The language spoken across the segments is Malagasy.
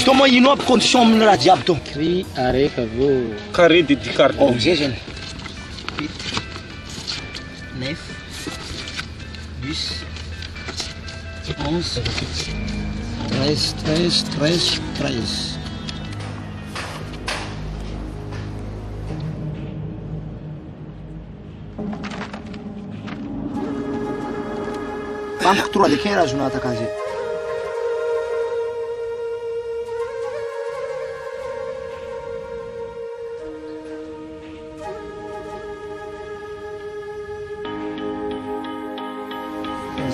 Izy tô moa ino aby condition amin'ny raha jiaby tô? Cri araiky avy eo. Carré de 10 carton. Oh, zay zany. 8 9 10 11 13 13 13 13. Amiko 3 de cœur azonao ataka azy.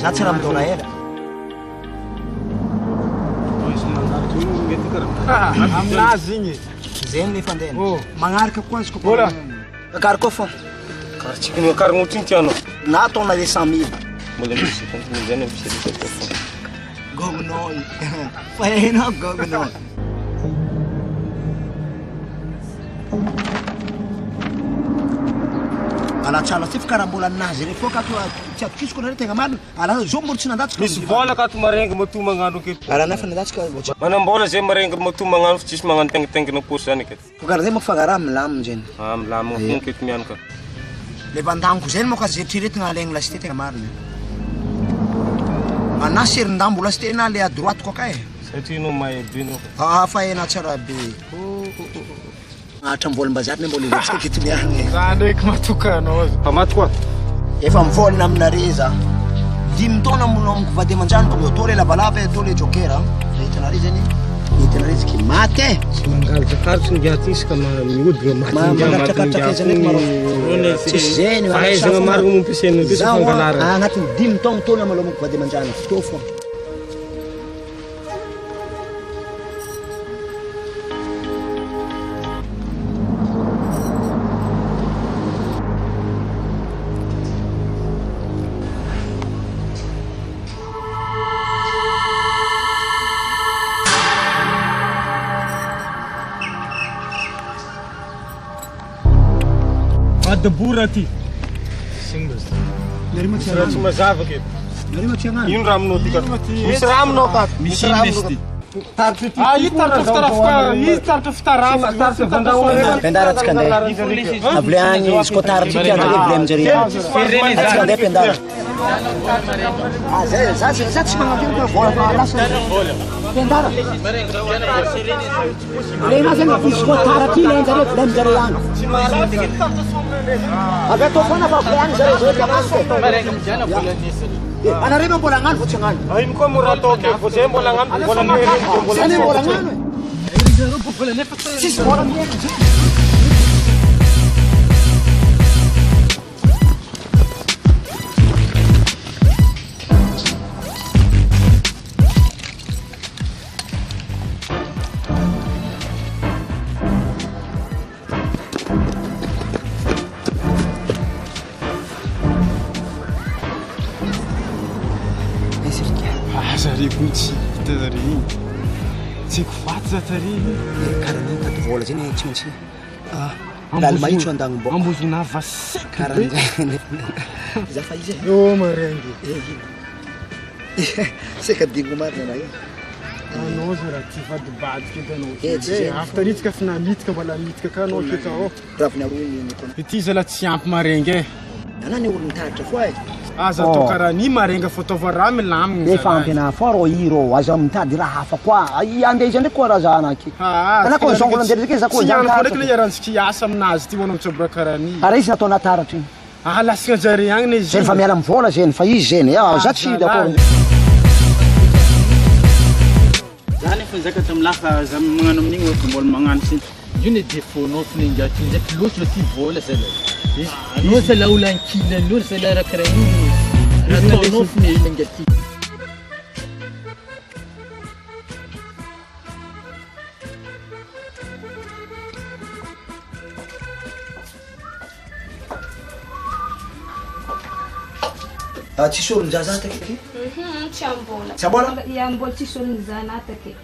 Za tsy raha midona ela. Aminazy igny. Zay ny fandehana. Oh. Magnaraka koa azoko. Mbola. Akary koa fô. Karaha tsy kino akarigna ohatry ny tianao. Na ataonao le 100 000. Mbola misy 50 000 zany ampiserika koa fô. Gognonao. Fa hainao gognonao. Alatsala ty fa karaha mbola ninazy re fô ka to tsy atokisako nareo tegna marina. Ala zao mbola tsy nandatsaka. Misy vola ka ato marengy matoa magnano aketo. Ala na fa nandatsaka vao tsy. Manam-bola zay marengy matoa magnano fa tsisy magnano taingitaingina paosy zany aketo. Fa karaha zay manko fa karaha milamina zany. Ah milamina fô aketo mianaka. Le bandaniko zay manko azo eritreretina alaigny lasite tegna marina. Ana serindambo lasite na le à droite koa kay. Satria anao mahay be anao ka. Ah fa hainà tsara be. Oh oh oh. Hatrambolam-bazaha ne mbola ivetrika aketo miahagna e. Za ndraiky matoka anao. Fa maty koa. Efa mivolagna aminare za. Dimy taona mbola amiko vady aman-janako amin'izao. Tô le lavalava e, tô le joker a. Hitanareo zany, hitanareo izy ke maty e. Tsy mangalatra faritry ny gaty izy ka mihodina maty Ma- mangatrakatraka izy ndraiky maro. Tsisy zeny. Fahaizana maro no ampiasaina ampiasa Zaho fangalarana. agnatin'ny dimy taogno taona malôha amiko vady aman-janako. Tô fô. Adabora ty. Misy raha tsy mazava ke. Ino raha aminao ty ka? Misy raha aminao ka? Misy raha aminao ka? Ah, io taratra fitarafika, izy taratra fitarafika. Taratra fandrahoana. Mpiandara antsika andeha. Avy agny izy koa tara tsika anjare vola aminjare. Antsika andeha mpiandara. Ah zay za za tsy magnantena fa vola fa lasa. Mpiandara. Lena zegny izy koa tara ty le anjare vola aminjare agny. Avy atao foana fa vola agny zare zao te Anareo ma mbola hagnano vao tsy hagnano? Ah, ino koa mora atao ke? Vao zay mbola hagnano, mbola miherigny, mbola Zany mbola hagnano e. Tsisy vola miherigny zany. Aza re koa tsy hita zare igny. Tsy haiko faty za tare igny. Karaha an'igny tady vola zay tsy maintsy lal mahitsy andagnombo. Ambozonà vaseko be. Karaha an'zay. Za fa izy e. Eo marengy. Seka dingo marina anah io. Anao za raha ty vadibadika edy anao Eh, tsy zay. After itsika fa namitika mbola mitika ka anao aketo ao. Ravina roa ny taona. Ity zala tsy ampy marengy e. Anah ny olo mitaritra foa e. Aza atao karaha ny marenga fô ataova raha milamigny Efa ampy anah foa rô i rô, aza mitady raha hafa koa. Ai andeha iza ndraiky koa raha za anaky. Anah koa zongolo andeha ndraiky za koa Tsy za ihany koa mitaritra. ndraiky le iarahantsika hiasa aminazy ty ho anao mitsaboka karaha ny. Ary izy natao nataratra igny. Ah lasagna jare agny ne izy. Zeny fa miala am vola zeny fa izy zeny ah za tsy d'accord. Za nefa nizaka tamin'ny lafa za magnano amin'igny ohatry mbola magnano sy io ne défaut-nao fona ingahy ty ndraiky loatra ty vola zalahy. Anao zalahy olo ankilany io zalahy raha karaha igny raha ataonao fona ingahy ty. Ah, tsisy olon-jaza takeky? Mhm, tsy ambola. Tsy ambola? Ia, mbola tsisy olon-jana take.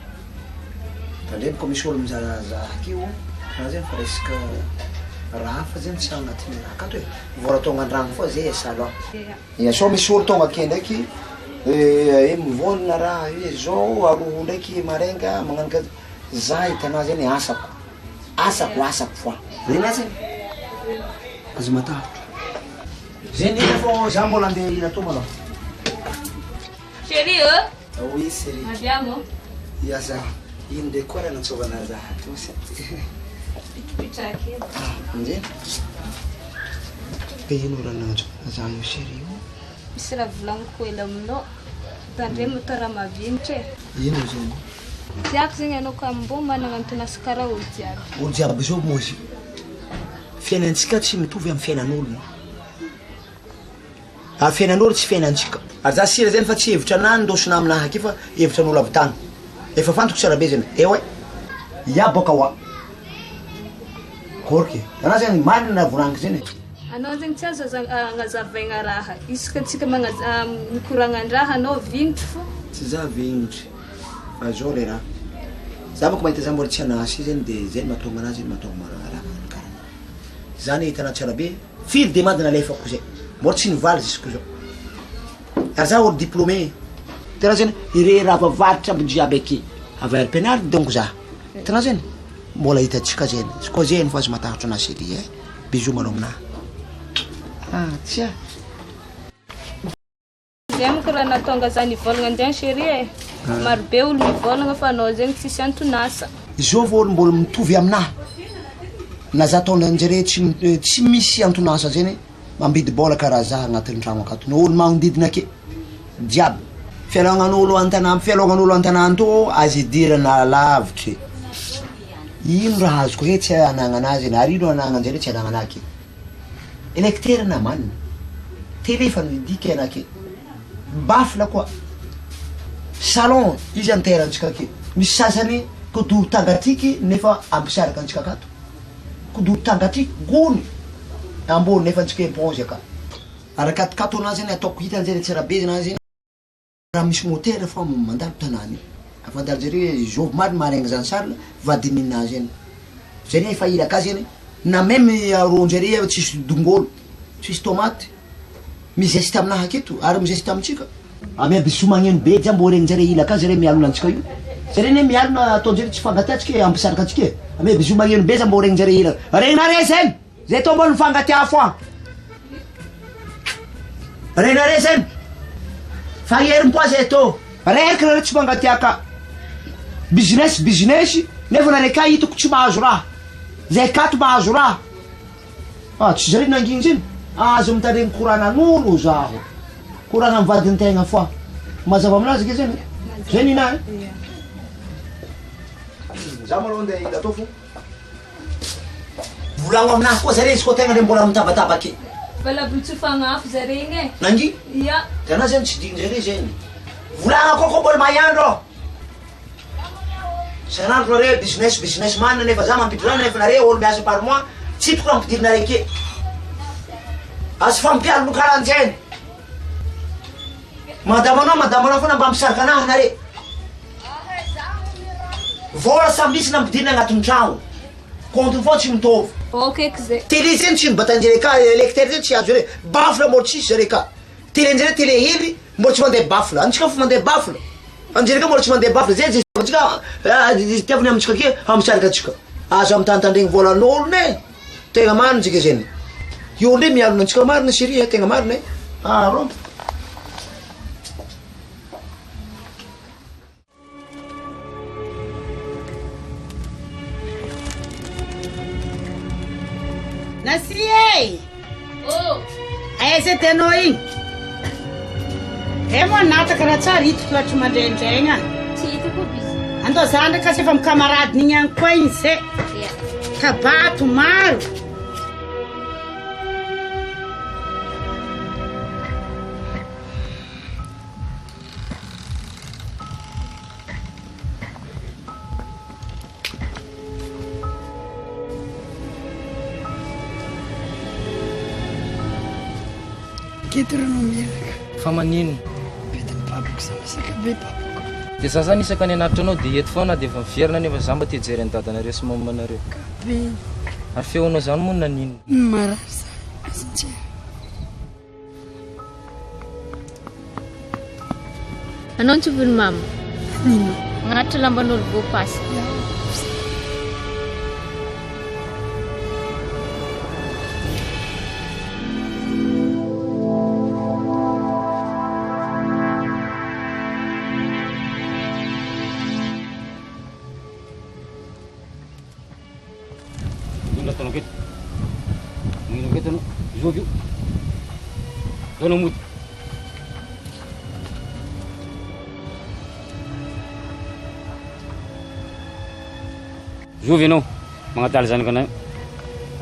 Tandremo ko misy olon-jaza akeo, raha zegny fa resaka raha hafa zegny tsy agnatin'ny raha akato e. Vola tonga an-dragno foa zay e salon. Ia. Ia, sao misy olo tonga ake ndraiky, eh, mivôlagna raha hoe zao aroho ndraiky marainga magnano ka. Za hitanao zany asako. Asako asako foa. Rena zany. Aza matahotra. Zay nena fô za mbola andeha hila tô malôha. Chérie oh! Oui chérie. Andiamo. Ya za. Ino ndraiky koa raha nantsovana za tô sa. Pitripitraka edy. Ah, anjy. Ka ino raha nantsovana za io chérie io? Misy raha volagniko hely aminao. Tandremo atao raha mavinitra e. Ino zany? Tiako zegny anao ka mbô managna anton'asa karaha olo jiaby. Olo jiaby zao moa izy. Fiainantsika tsy mitovy amin'ny fiainan'olona. Ary fiainan'olo tsy fiainantsika. Ary za sira zany fa tsy hevitra anah ndosina aminahy aky fa hevitra an'olo avy tany. Efa fantako tsara be zany. Ewa e. Ia boka wa. Korky. Anah zany marina raha volagniko zany e. Anao zegny tsy azo agnazavaigna raha. Isaka antsika magnaza mikoragnan-draha anao vignitry fô. Tsy za vignitry fa zao le raha. Za manko mahita za mbola tsy an'asa zany de zay mahatonga anazy zany mahatonga manao raha karaha. Za ne hitanao tsara be firy demande nalefako zay mbola tsy nivaly jusque zao. Ary za olo diplômé. Hitanao zany ire raha vavaritra aby jiaby aky avy ary ampianariny donc za. Hitanao zany mbola hitantsika zany. Izy koa zay fa aza matahotra anah chérie eh. Bisous manao aminah. Ah tsia. Zay manko raha nahatonga za nivolagna anjegny chérie e. Maro be olo mivolagna fa anao zegny tsisy anton'asa. Izao vao olo mbola mitovy aminah na za taonanjare tsy tsy misy anton'asa zegny mambidy bôla karaha za agnatin'ny tragno akato ny olo magnodidina ake jiaby fialôgnan'olo an-tanà fialôgnan'olo an-tanà tô azo idirana lavitry ino raha azoko ake tsy anagnana zegny ary ino anagnanjare tsy anagnana ake. Électeur na manina, télé efa nidika anake, baffle koa, salon izy anterantsika ake, misy sasany kidoro tangatriky nefa ampisaraka antsika akato, kidoro tangatriky gony ambony nefa antsika éponge aka, ary akatokato anazy zany ataoko hitanjare tsara be zany. Raha misy moteur fa mandalo tanàna io, afantaro jereo hoe zovy marina maharegny zany Charles vadiny ninazy eny, zay ne efa iraka azy eny na meme aronjare tsisy dongolo, tsisy tomaty, mizeste aminahy aketo ary mizeste amitsika. Ame bisou magneno be jiaby mbô regninjare ilaka zare mialona antsika io, zare ne mialona ataonjare tsy fankatia antsika e hampisaraka antsika e, ame bisou magneno be za mbô regninjare ilaka, regnare zegny! Zay tô mbô nifankatia foa. Renareo zany fa herim-po zay tô. Reraka nareo tsy fankatia ka. Business business nefa nareo ka hitako tsy mahazo raha. Zay kato mahazo raha. Ah tsy zay nanginy zany. Aza mitandregny koranan'olo zaho. Korana amin'ny vadin-tegna foa. Mazava aminazy ke zany. Zay ninahy. Za malôha andeha hila tô fô. Volagno aminahy koa zare izy koa tegna le mbola mitabataba ake. Valable tsy fagnafo zare igny e. Nangy? Ia. Tanà zany tsy dignin-jare zegny. Volagna koa koa mbola mahay-andro aho. Isan'andro nareo business business man nefa za mampiditra rano nefa nareo olo miasa par mois tsy tokony ampidirina ake. Aza fampialona karanjegny. Madamanao madamanao foana mba misarika anahy nare. Vola samy misy nampidirina agnatin'ny tragno. Compte fô tsy mitovy. Ok eky zay. Télé zegny tsy nibatan-jare ka, électeur zegny tsy azo zare. Baffle mbô tsisy zare ka. Télé-njare télé hely mbô tsy mandeha baffle. Antsika fo mandeha baffle. Anjare ka mbôla tsy mandeha baffle. Zay zay antsika itiavany amintsika ake hampisaraka antsika. Aza mitantandregny volan'olona e. Tegna marina tsika zegny. Io ndray mialona antsika marina chérie e, tegna marina e. Ah rô. Nasy e! Oh! Aiza edy anao igny? Eh moa nataka raha tsara hitako loatra mandraindraigna. Tsy hitako aby izy. Andao za ndraiky asa efa mikamarady igny ihany koa igny zay. Ia. Kabato maro. Keto reo no miezaka. Fa manino? Bedin'ny babako za masaka be babako. Dia za zany isaka ny hanatitra anao dia eto foana dia efa miverina nefa za mba te hijery an'i dadanareo sy mamanareo. Ka be. Ary feonao zany moa naninona? Marary za, aza jerena. Anao ntsovon'i mama. Nino. Magnatitra lamban'olo voapasy. avy io. Ndao mody. Zovy ianao magnadala zanakanay.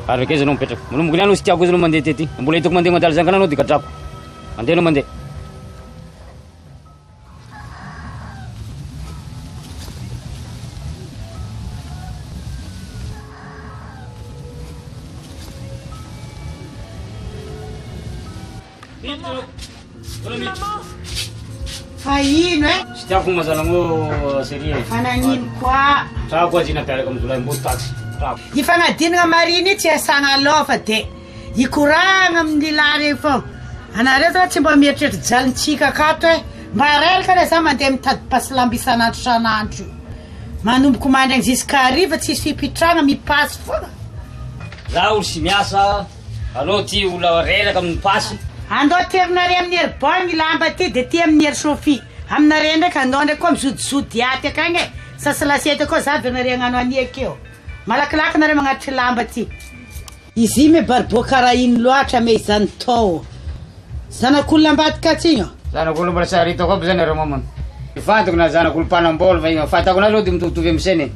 Ary avy akaiza anao mipetraka? Manomboka niany tsy tiako izy anao mandeha tety. Mbola hitako mandeha magnadala zanakanay anao dia gadrako. Mandeha anao mandeha. Fa ino eh? Tsy tiako mazanango serie. Fa nagnino koa? Trako azy nampiaraka amin'ny zolahy mboto taxi. Trako. I fagnadinagna marina io tsy asagna aloha fa de ikoragna amin'ny lehilahy regny fô. Anareo zao tsy mba mieritreritra jalintsika akato eh. Mba reraka re za mandeha mitady pasy lamba isan'andro isan'andro io. Manomboka mandraigny jusqu'à hariva tsisy fipitrahagna mipasy foagna. Za olo sy miasa, anao ty olona reraka amin'ny pasy. Andao aterinareo amin'ny hery boy ny lamba ty de ty amin'ny hery Sophie. Aminareo ndraiky andao ndraiky koa mizodizody aty akagny e. Sasy lasiety koa za averinareo hagnano ania akeo. Malakilaky nareo magnatitry lamba ty. Izy io me baribô karaha ino loatra me izany tao. Zanak'olona ambadika atsy igny. Zanak'olo mbola tsy ary hitako aby zany nareo mamany. Fantako na zanak'olo mpanambola fa igny fahitako anazy aloha de mitovitovy amy saina e.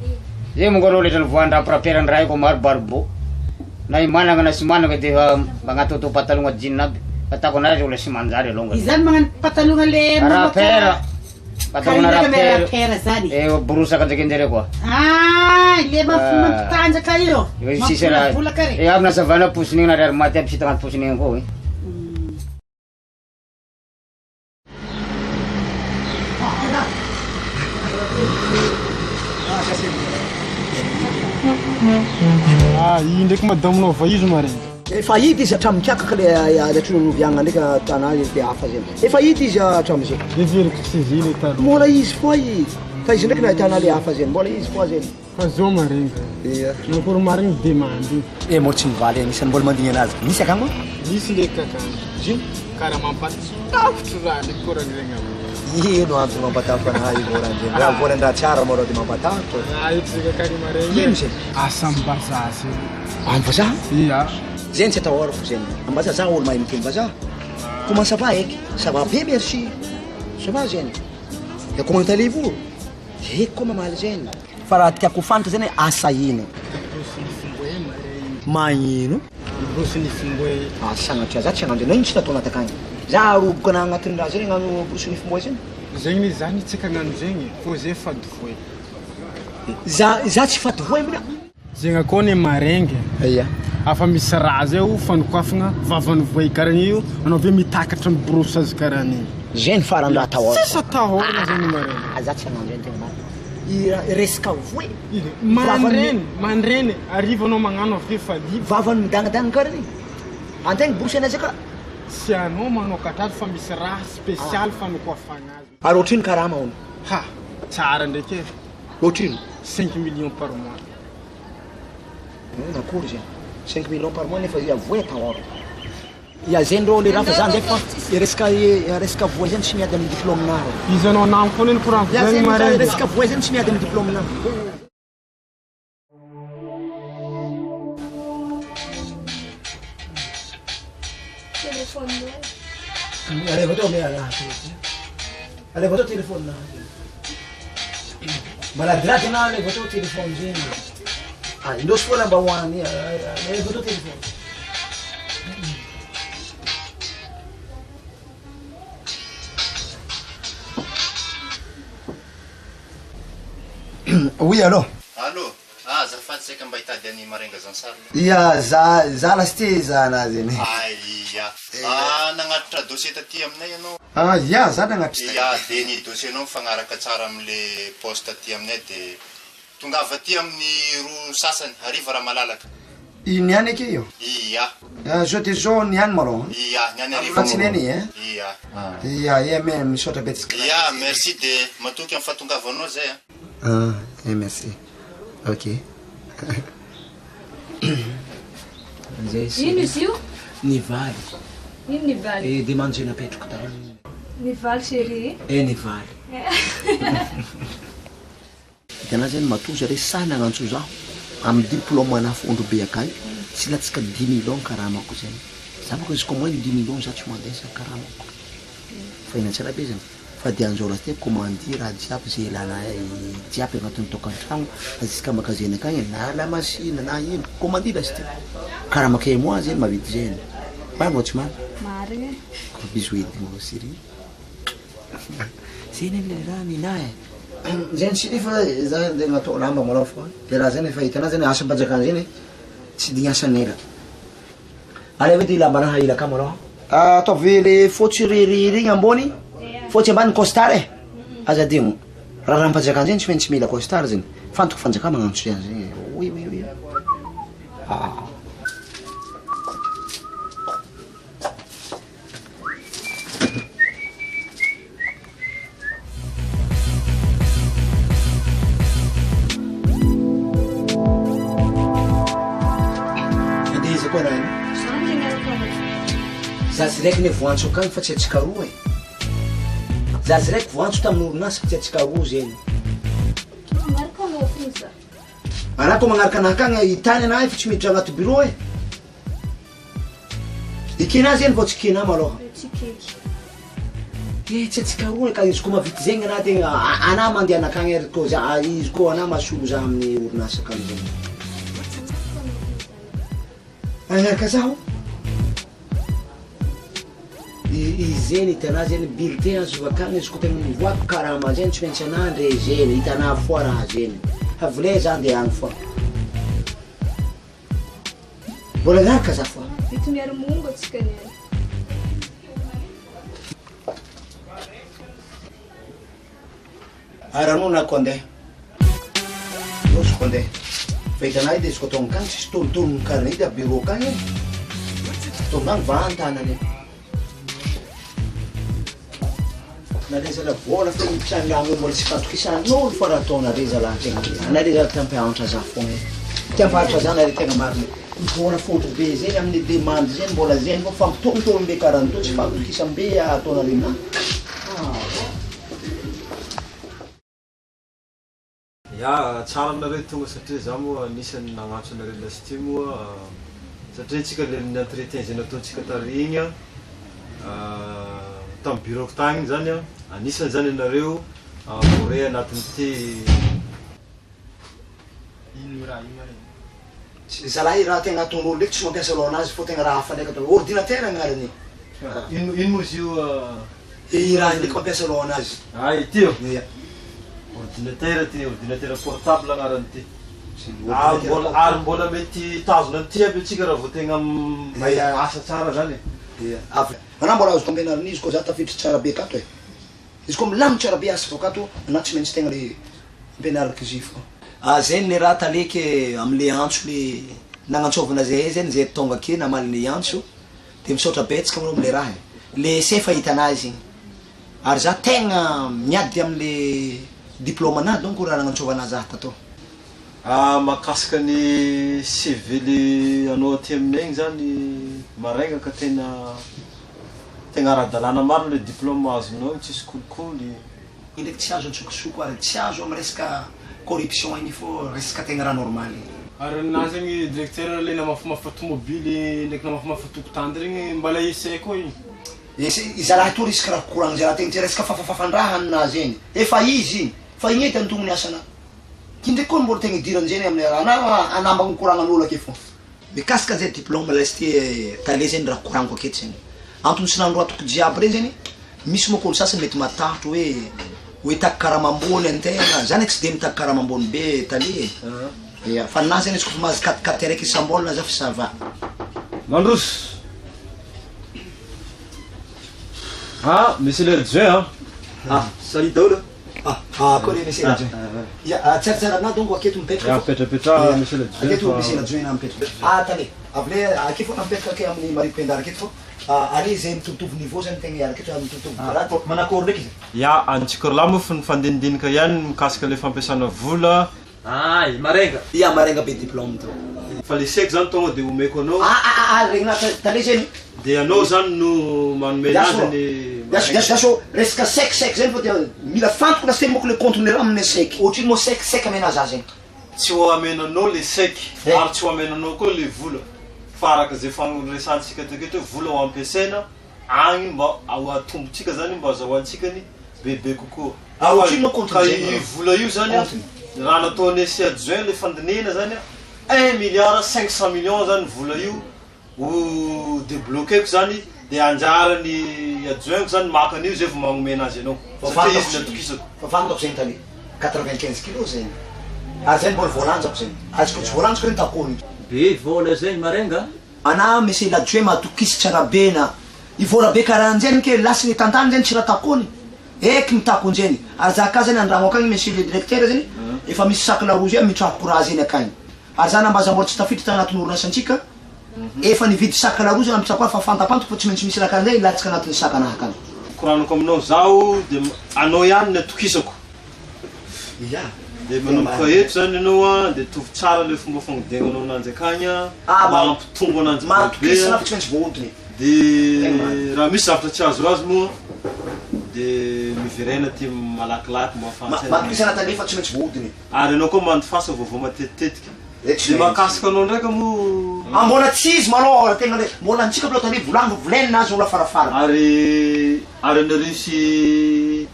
Zay monko aloha letrany voan-draha raha io ko maro baribô. Na i managna na tsy managna de efa magnatoto patalogna jean aby. Fahitako anazy olo tsy manjary alongany. Izany magnano patalogna le Rapera. Patalogna Karaha rapera. rapera zany. Eh borosaka ndraiky anjareo koa. Ah, le mampitanjaka io. Io sisy raha. Mampivolavola kare. Eh aby nasavana posiny igny narary maty aby sy tagnaty posiny igny koa. Ah, io ndraiky madaminao va izy maregny. Efa hita izy hatramin'ny kiakaka le le tranonoviagna ndraiky tanà de hafa zegny. Efa hita izy hatramin'izay. Heveriko tsy izy le taloha. Mbola izy foa izy. Fa izy ndraiky nahitana le hafa zegny. Mbola izy foa zegny. Fa zao maregny. Ia. Nakory marigny demande io. Eh mô tsy mivaly anisan'ny mbola mandigny anazy. Misy akagny? Misy le kakagny. Izy karaha mampatafotro raha ndraiky koragny zegny aby. Ino antony mampatafotro anahy io volan-dregny? Raha volan-draha tsara mô raha de mampatafotro. Raha eto zegny akagny maregny. Ino zegny? Asa am-bazaha zegny. Am-bazaha? Ia. Zegny tsy atahorako zegny. Am-bazaha za olo mahay miteny vazaha. Comment ça va eky? Ça va bien merci. Ça va zegny. Et comment allez-vous? Eky koa mamaly zegny. Fa raha tiako ho fantatra zegny hoe asa ino? Magnino? Borosy nifimboe. Ah sagnatria za tsy hagnano zegny, na ino tsy natao anaty akagny. Za roboka na agnatin'ny raha zegny hagnano borosy nifimboe zegny. Zegny ne zany tsy hagnano zegny fô zay fady voe. Za za tsy fady voe mina. Zegny akao ne marengy. Ia. Afa misy raha zay ho fanokafagna vavan'ny voe karaha io, anao avy eo mitakatra miborosy azy karaha an'igny. Zegny farany raha atahorako. Tsisy atahorana zegny marengy. Ah za tsy hagnano zegny tegna marina. I raha resaka voe. Mandreny, mandreny, arivo anao magnano avy eo fa libre. Vavany midangadanga karaha igny. Antegna borosy anazy aka. Tsy anao manokatra azy fa misy raha spécial fanokafagna azy. Ary ohatrino karama hono? Ha, tsara ndraiky e. Ohatrino? 5 millions par mois. Nakory zegny? 5 millions par mois nefa ia voe atahorako. Ia zegny rô le raha fa za ndraiky fa resaka resaka voe zegny tsy miady amin'ny diplôme-na rô. Izy anao namako foana iny koragniko Ia zegny zegny maregny. resaka voe zegny tsy miady amin'ny diplôme-na. Téléphone. Aleva tao me raha ty. Aleva tao téléphone. Maladiraty ana aleva tao téléphone zegny. Ah, indosy foana mba hoany. Aleva tao téléphone. Oui, allô? Allô? Ah, azafady saika mba hitady an'i Marenga Zansary. Ia, za za lasy za anazy iny. Aia. Ah, nagnatitra dossier taty aminay ianao. Ah, ia, za nagnatitra. Ia, de ny dossier-nao mifagnaraka tsara amin'le poste aty aminay de tongava aty amin'ny roa sasany hariva raha malalaka. I niany ake io? Ia. Ah, zao de zao niany malôha. Ia, niany hariva. Fa tsy neny eh? Ia. Ia, ia, me misaotra betsaka. Ia, merci de matoky amin'ny fahatongavanao zay a. Ah, eh, merci. Ok. Ino izy io? Nivaly. Ino nivaly? Eh, demande zay napetrako tao. Nivaly chérie. Eh, nivaly. Hitanao zany matoa zare sahy nagnantso zaho amin'ny diplôme ana fondro be akay tsy latsaka 10 millions karamako zegny. Za manko izy ko moins de dix millions za tsy mandeha za karamako. Fa ina tsara be zany. Fa dia anjao rahateo komandy raha jiaby ze ilana jiaby agnatin'ny tokantragno jusqu'à magasin akagny na lamasina na ino komandy lasiteo. Karamako mois zegny mahavita zegny. Marina ô tsy marina? Marigny e. Gros bisous edy mon chérie. Zegny anie le raha ninahy e. Zegny tsy nefa za ndeha natao lamba malôha fa le raha zegny efa hitanao zegny asam-panjakana zegny tsy de niasan'ela. Alaivo edy lambanah ila akamo aloha. Ataovy le fotsy ry regny ambony, fotsy ambany costard e. Aza adino. Raharaham-panjakana zegny tsy maintsy mila costard zegny. Fantako fanjakana magnantso an'zegny. Oui oui oui. Ah. Andeha iza koa raha io? Zaza raiky ne voantso akagny fa tsy antsika roa e. Zaza raiky voantso tamin'ny orinasa fa tsy antsika roa zegny. Magnaraka anao fony za. Anah koa magnaraka anah akagny hitany anah fa tsy miditra agnaty bureau e. Ekena zegny vao tsy kena malôha. Tsy keky. Eh tsy antsika roa ka izy koa mahavita zegny anah tegna anah mandeha nakagny ary koa za izy koa anah mahasolo za amin'ny orinasa akagny zegny. Agnaraka zaho. Izy zegny hitanah zegny bulletin azo avakagny izy koa tegna mivoaka karama zegny tsy maintsy anah ndre zegny hitanah foa raha zegny. Avy za andeha agny foa. Mbola miaraka za foa. Vita miaro mongo atsika niany. Aranona ko andeha. Roso ko andeha. Fa hitanà edy izy ko tonga akagny tsisy tonotonony karaha edy a bureau akagny e. Tonga agny vantanany e. Nareo zala vola fa ipitrandragno mbola tsy fatokisan'olo fa raha ataonareo zala tegna anareo zala te hampianatra za fogna e. Te hampahantra za nareo tegna marina. Vola fotro be zegny amin'ny demande zegny mbola zegny fô fampitombotombo be karaha an'ito tsy fatokisam-be ataonareo aminahy. Ya, tsara nareo tonga satria za moa anisany nagnantso anareo lasity moa satria tsika le ny entretien zay nataontsika tary igny an, tamin'ny bureau-ko tagny igny zany an, anisany zany anareo voaray anatin'ity. Ino raha io mare? Zalahy raha tegna ataon'olo ndraiky tsy mampiasa loha anazy fô tegna raha hafa ndraiky ataony, ordinateur agnarany. Ino ino moa izy io? I raha ndraiky mampiasa loha anazy. Ah ity io? Ia. Ordinateur ty, ordinateur portable agnarany ty. Ary mbola ary mbola mety hitazona an'ity aby antsika raha vao tegna mahay asa tsara zany e. Ia. Avy. Anah mbola azoko ampianarina izy koa za tafiditra tsara be akato e. Izy koa milaminy tsara be asa vao akato anah tsy maintsy tegna le ampianariko izy fô. Ah zegny le raha tale ke amle antso le nagnantsôvana zahay zegny zay tonga ake namaly le antso de misaotra betsaka anao amle raha e, le essai efa hitanah izy igny ary za tegna miady amle diplôme anah donc raha nagnantsôvana zah tatô. Ah mahakasika ny CV le anao aty aminay igny zany maraigna ka tena tegna ara-dalàna marina le diplôme azonao igny tsisy kolikoly. Iny ndraiky tsy azo antsokosoko ary tsy azo am resaka corruption iny fô resaka tegna raha normal iny. Ary ninahy zegny directeur le namafimafa tomobily ndraiky namafimafa tokotany regny mbala essai koa igny. Essai, zalahy toa risque raha koragny zalahy tegna tsy resaka fafafafan-draha ninazy igny, efa izy igny, fa igny edy antognony asana. Ty ndraiky koa mbola tegna idiran'zegny amin'ny raha na anambagna koragnan'olo ake fô. Mikasika zay diplôme lesy tale zegny raha koragniko aketo zegny. Antony tsy nandroatiko jiaby regny zegny, misy manko olo sasany mety matahotra hoe hoe hitaky karama ambony antegna, za ne tsy de mitaky karama ambony be tale e. Ia, fa ninahy zegny izy koa fa mahazo quatre quatre araiky isam-bolagna za fa ça va. Mandroso! Ah, monsieur l'adjoint an! Ah, salut daholo! Ah, ah, akory monsieur l'adjoint. Ia, ah, tsaratsara aminah donc aketo mipetraka Ia, fô. mipetrapetraha Ia, monsieur l'adjoint aketo fa. monsieur l'adjoint na mipetraka. Ah, tale, avy le ake fô na mipetraka ake amin'ny Marie Pendar aketo fô. Ah, ary zay mitovitovy niveau zany tegna hiaraka eto, mitovitovy grade. Manakory ndraiky izy? Ia, antsika roalahy moa fa nifandinindinika ihany mikasika le fampiasana vola. Ah, i Marenga. Ia, Marenga be diplôme tô. Fa le chèque zany tonga de omeko anao. Ah, ah, ah, ah, regna tale zany. De anao zany no manome Diaso, anazy ny diaso, Marenga. diaso, diaso, resaka chèque, chèque zany fa dia mila fantoko lasteny manko le compte-ny raha amin'ny chèque. Ohatrino moa chèque, chèque amena za zegny. Tsy ho amenanao le chèque Eh. ary tsy ho amenanao koa le vola. Fa araka izay fagnoresantsika teketo hoe vola ho ampiasaina agny mba ho atombontsika zany mba azahoantsika ny bebe kokoa. Ary ohatrinona compte Ka zay? io vola io zany an, raha nataon'ny sy adjoint le fandinihina zany an, un milliard 500 millions zany vola io ho debloquer-ko zany de anjaran'ny adjoint-ko zany maka an'io zay vao magnome anazy anao satria izy no atokisako. Fa fantako zegny tale, 95 kilos zegny, ary zegny mbola voalanjako zegny, azoko tsy voalanjako regny takoniko. Be vola zegny marenga. Ana monsieur l'adjoint matokisa tsara be na i vola be karahanjeny ke lasiny tantany zeny tsy raha takony eky mitakonjeny ary za ka zany andragno akagny monsieur le directeur zany efa misy sac laroa zay amitrahako raha zeny akagny ary za nambaza mbola tsy tafiditra tagnatin'ny orinasantsika efa nividy sac laroa zany amitrako ahy fa fantapantako fa tsy maintsy misy raha karanzay latsaka agnatin'ny sac anahy akagny. Koranako aminao zaho de anao ihany ny atokisako. Ya. De manomboka eto zany ianao an, de tovy tsara le fomba fagnodignanao ananjy akagny an, mba hampitombo ananjy bebe Mahatokisa an. fa tsy maintsy voahodina e. De raha misy zavatra tsy azoazo moa de miverena aty malakilaky mba ahafahantsena. Mahatokisa Nathalie fa tsy maintsy voahodina e. Ary ianao koa mandifasa vaovao matetitetika. Eh, tsy De maintsy. mahakasika anao ndraika moa. Ah mbola tsy izy malôha raha tegna le mbola antsika aloha tany volagny volainina azy olo afarafara. Ary ary anareo sy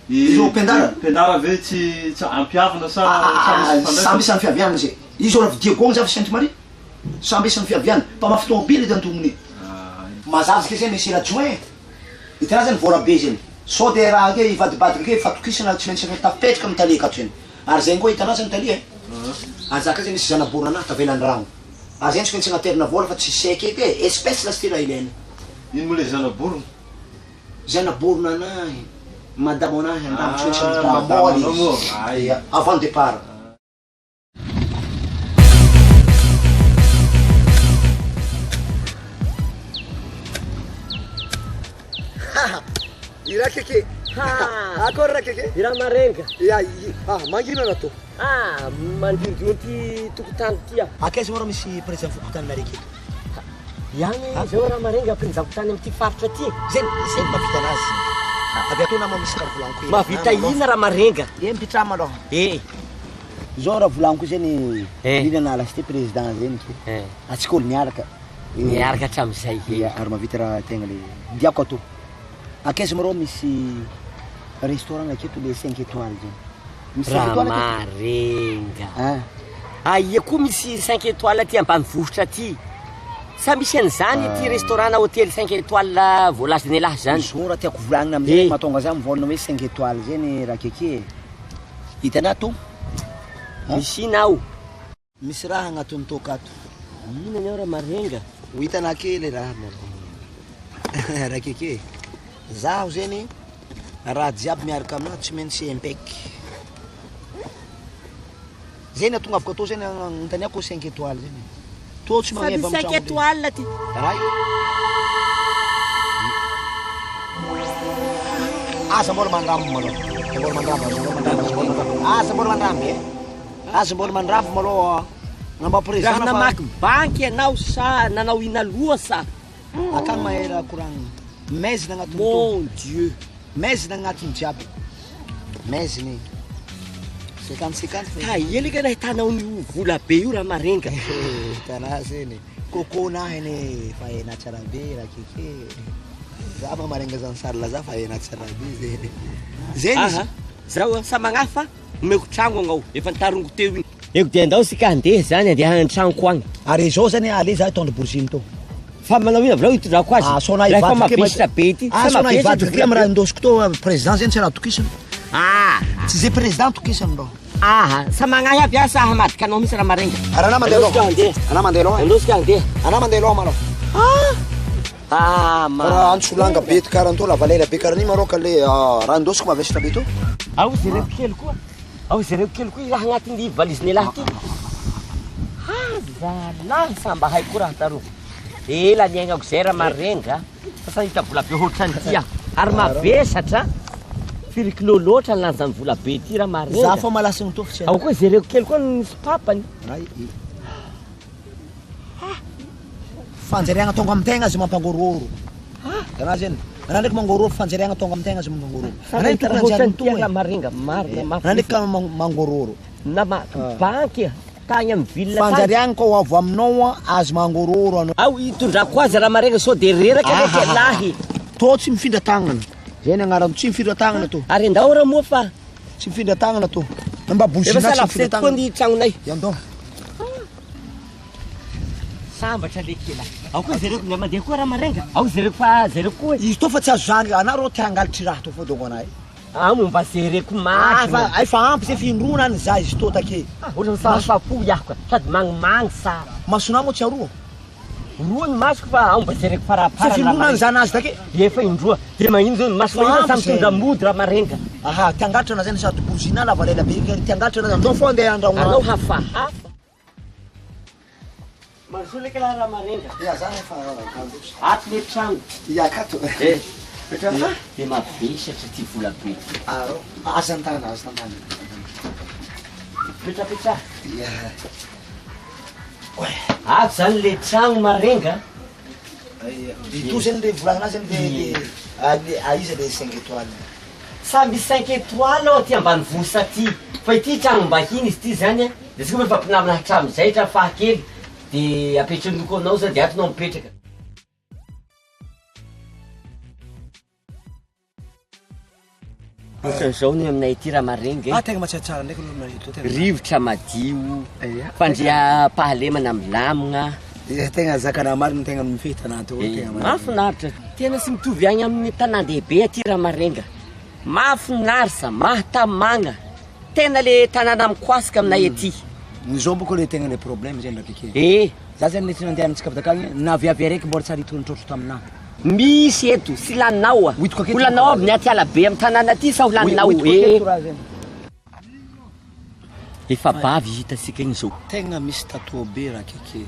i Ireo mpiandalana? Mpiandalana ve tsy tsy ampihavina sa sa misy fifandraisana? Samby isan'ny fiaviany zay. Izy olo avy Diego za avy Sainte Marie. Samby isan'ny fiaviany. Mpamafy tômôbily edy antognony. Mazava ke zay monsieur l'adjoint. Hitanao zany vola be zany. Sao de raha ke hivadibadika ke fatokisana tsy maintsy efa tapetraka amin'ny tale akato zany. Ary zegny koa hitanao zany tale e. Ary za ka zany misy zanaborona anahy tavela andragno. Ary zegny tsy maintsy agnaterina vola fa tsy chèque edy e. Espèce lasy ty raha ilaina. Ino moa le zanaborona? Zanaborona anahy, madamo anahy andragno tsy maintsy Ah, miditra madamo ambola anao moa. izy. Ay. Ia, avant départ. I raha keke. Akory raha keke. I raha marenga. Ya, ah, mangina raha tô. Ah, mandrindrony ty tokotany ty aho. Akaiza moa raha misy président fokontany nareo aketo? Ihany zao raha marenga président fokontany amin'ity faritra ty. Zay, zay no mahavita anazy. Avy ato nama misy raha volaniko hely. Mahavita inona raha marenga? Eh, mipitraha malôha. Eh. Zao raha volaniko zany, indrindra na lasa ty président zany ke. Atsika olo miaraka. Miaraka hatramin'izay. Ia, ary mahavita raha tegna le diako ato. Akaiza moa rô misy restaurant aketo le 5 étoiles zany? Misy 5 Raha étoiles aketo? marenga. Aia koa misy 5 étoiles aty ambanivohitra aty. Sa misy an'izany ity restaurant na hôtely 5 étoiles voalazan'ialahy zany? Zao raha tiako volagnina amizay mahatonga za mivolagna hoe 5 étoiles zany raha akeke e. Hitanà to? Misy ina ao? Misy raha agnatin'ny toaka ato. Inona ny ao raha marenga? Ho hitanà kely raha malôha. Raha akeke. Zaho zany raha jiaby miaraka aminahy tsy maintsy impec. Zay nahatongavako atao zany agnontaniako 5 étoiles zany. Tô tsy Fa magneva misy amin'ny 5 tragno étoiles ty. Raha io. Aza mbola mandramby malôha. Aza mbola mandramby, aza mbola mandramby, aza mbola mandramby. Aza mbola mandramby e. Aza mbola mandramby malôha. Namba président Raha fa namaky banky ianao sa nanao ina loha sa? Akany mahay raha koragnina. Maizina agnatin'ny Mon Dieu. Maizina agnatiny jiaby. Maizina e. 50 50 Ka ela ka nahitanao an'io vola be io raha marenga. Hitanà zeny. Coco nahy anie fa hainà tsara be raha keke. Za ma marenga zany sarla za fa hainà tsara be zeny. Zeny izy. Aha. Zaho sa magnahy fa omeko tragno agnao efa nitarongo teo igny. Eko de andao sika handeha zany andeha an-tragnoko agny. Ary izao zany ale za hitondra borosiny tô. Fa manao ina avilao hitondrako azy? Ah, sao na Raha efa hivadika mavesatra be ty. Ah, Sa sao na mavesatra hivadika vola am be. raha indosiko tô président zany tsy raha atokisana. Ah. Tsy zay président atokisana rô. Aha, sa magnahy avy aho sa hamadika anao mihitsy raha marenga. Ary anah mandeha Andosika aloha. handeha. Anah mandeha aloha. Andosika handeha. Anah mandeha aloha malôha. Ah, ma. Raha antsolanga be karaha tô lavalela be karaha an'igny marô ka le raha indosiko mavesatra be tô. Ao jereko kely koa. Ao jereko kely koa i raha agnatin'ny valizin'ialahy ty. Azalahy sa mba haiko koa raha taloha. Ela niaignako zay raha marenga. Fa sa hita vola be ohatran'ity aho. Ary mavesatra. Firy kilo loatra ny lanjan'ny vola be ty raha marenga. Za fa malasin'ny tô fa tsy Ao koa jereko kely koa ny sopapany. Fanjariagna tonga amin'ny tegna azy mampangorohoro. Raha zany. Raha ndraiky mangorohoro fanjariagna tonga amin'ny tegna azy mampangorohoro. Sa Raha nahita tokony raha anjary ohatran'ity toy. raha marenga marina mafy. Raha ndraiky ka mangorohoro. Namaky banky. Tagny amin'ny ville tagny. Fanjary agny koa ho avy aminao a, azo mangororo anao. Ao hitondrako azy raha maregna sao de reraka ndraiky ialahy. Tô tsy mifindra tagnana. Zay ny agnarany, tsy mifindra tagnana tô. Ary andao raha moa fa. Tsy mifindra tagnana tô. Na mba Efa bozina tsy sahala mifindra fety koa tagnana. ny tragnonay. Iandao. Sambatra le kela. Ao koa zareo mba mandeha koa raha marenga. Ao zareo fa zareo koa. Izy tô fa tsy azo zany, anah rô te hangalitry raha tô fô dônko anah e. Ah momba zereko maty. Ah fa efa ampy zay findroana any za izy tô take. Ohatran'ny fahafapo iaho ka. Sady magnimangy sa. Masonah moa tsy aroa? Roa ny masoko fa ao mba zereko Tsy faraparany findroana any zanazy take. Efa indroa. De magnino zao ny maso mahita samy mitondra mody raha marenga. Aha, te hangalatra anah zany sady bozina lava lela be, te hangalatra anah zany. Ndao fô andeha andrahoana. Anao hafahafa. Mandrosoa leky lahy raha marenga. Ya za efa mandroso. Ato le tragno. Ya akato. Eh. Petraha fa de mavesatra ty vola be ty. Arô, aza an-tana, aza an-tana. Petrapetraha. Ya. Ato zany le tragno marenga. Ito zany le volagninazy zany le le aiza le cinq étoiles. Samby cinq étoiles ao aty ambanivohitra aty fa ity tragnom-bahiny izy ity zany a, de tsika moa efa mpinamana hatramin'izay hatramin'ny fahakely de apetrahan'oloko anao zany de ato anao mipetraka. Ohatran'izao ny aminay aty raha marenga e. Ah tegna mahatsiaro tsara ndraiky aloha aminareo eto tegna. Rivotra madio, fandriampahalemana milamigna. Ia tegna zakana marina tegna mifehy tanà tô tegna marina. Mahafinaritra. Tena tsy mitovy agny amin'ny tanàn-dehibe aty raha marenga. Mahafinaritra, mahatamagna. Tena le tanàna mikoasika aminay aty. Ny zao bôka le tegna le problème zay ndraiky ake. Eh. Za zany le tsy nandeha amintsika avy takagny, na viavy araiky mbola tsy ary hitondro trotro taminah. Misy eto, tsy laninao a. Ho hitako aketo Ho laninao avy ny aty alabe amin'ny tanàna aty sa ho laninao? Ho hitako Eh. aketo raha zany. Efa bavy hitasika igny zao. Tegna misy tatouage be raha akeke.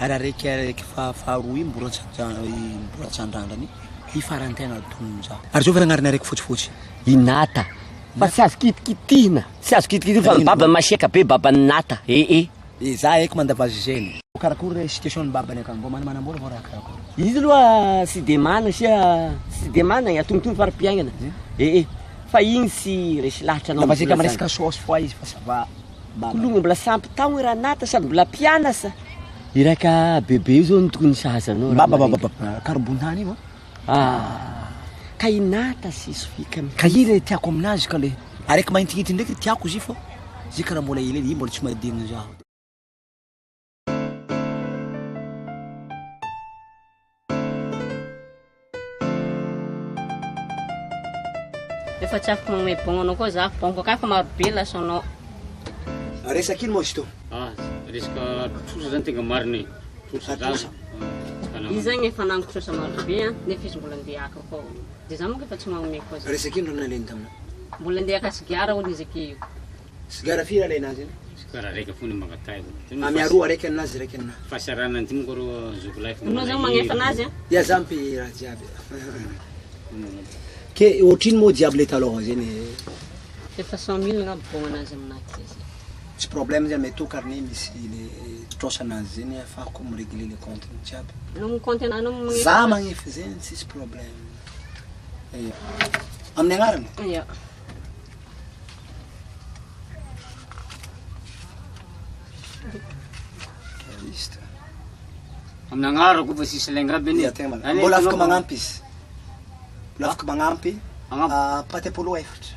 Ary araiky araiky faharoa io mbola tsy mbola tsy andrandrany i farany tegna donona za. Ary zao ve agnarany araiky fotsifotsy? I Nata. Fa tsy azo kitikitihina, tsy azo kitikitihina fa ny babany masiaka be baban'i Nata. Eh eh. Eh za haiko mandava azy zeny. Karakory re situation ny babany akany mbô manambola vao raha karakory? Izy aloha tsy de mana sia tsy de managna antognontognony fari-piaignana. Eh eh. Fa igny tsy resy lahatra anao Lava zeka mbola miresaka saosy foa izy fa ça va baba. Kologno mbola sampy taogno raha Nata sady mbola mpianasa. Iraka bebe io zao no tokony sahaza anao raha Baba baba marenga. baba karobon-tany io a. Ah ka i Nata sy Sofia ka Ka i le tiako aminazy ka le araiky maintiinty ndraiky tiako izy io fa izy karaha mbola helihely i mbola tsy mahadigny zaho. Efa tsy afaka magnome bon anao koa za, bon koa efa maro be lasanao. Resaka ino moa izy tô? Ah, resaka trosa zany tegna marina e. Trosa zany. Izy zany efa nango trosa maro be an, nefa izy mbola andeha haka koa. De za manko efa tsy magnome koa za. Resaka ino raha nalainy taminao? Mbola andeha haka sigara hono izy ake io. Sigara firy alainazy iny? Sigara raika fona mangatay. Amy aroa araiky aminazy raiky aminahy. Fahasaranana ty monko rô zokilahy fa Anao zany magnefa anazy an? Ya za ampy raha jiaby. Ke ohatrino moa jiaby le taloha zegny? Efa 100 000 angamba bon anazy aminahy ty zay. Tsy problème zany mety ho carnet misy le trosa anazy zegny ahafahako mi-régler le compte jiaby. Anao mi-compte anao magnefa? Za magnefa zegny tsisy problème. Ia. Amin'ny agnarany? Ia. Liste. Amin'ny agnarako fa tsisy lainga aby anie. Ia tegna marina. Mbola afaka magnampy izy. Mbola afaka magnampy. Ah, pâte polo efatra.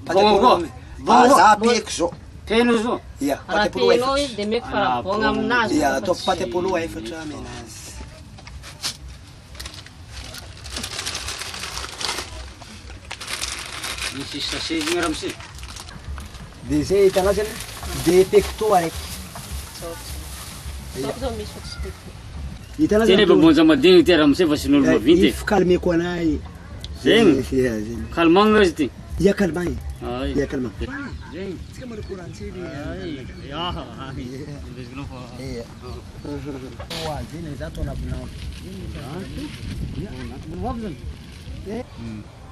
Pâte Bon polo. koa. Bon Ah, koa. za peko zao. Tena zao. Ia, Raha pâte polo penao efatra. izy de meko fa raha bon aminazy. Ia, ataoko pâte polo efatra aminazy. Misy sachet igny ramose. De zay hitanao zany de pecto araiky. Zao zao misy fa tsy pecto. Hitanao Tena zany efa bonja madigny ty ramose fa sy n'olo mavinty. Io fikalmeko anahy. Zegny. Ia, zegny. Calmant izy ty. Ia calmant. Ay. Ia calmant. Zegny. Tsika malikorantsily. Ya. Ia. Oa zegny za tô nabonao.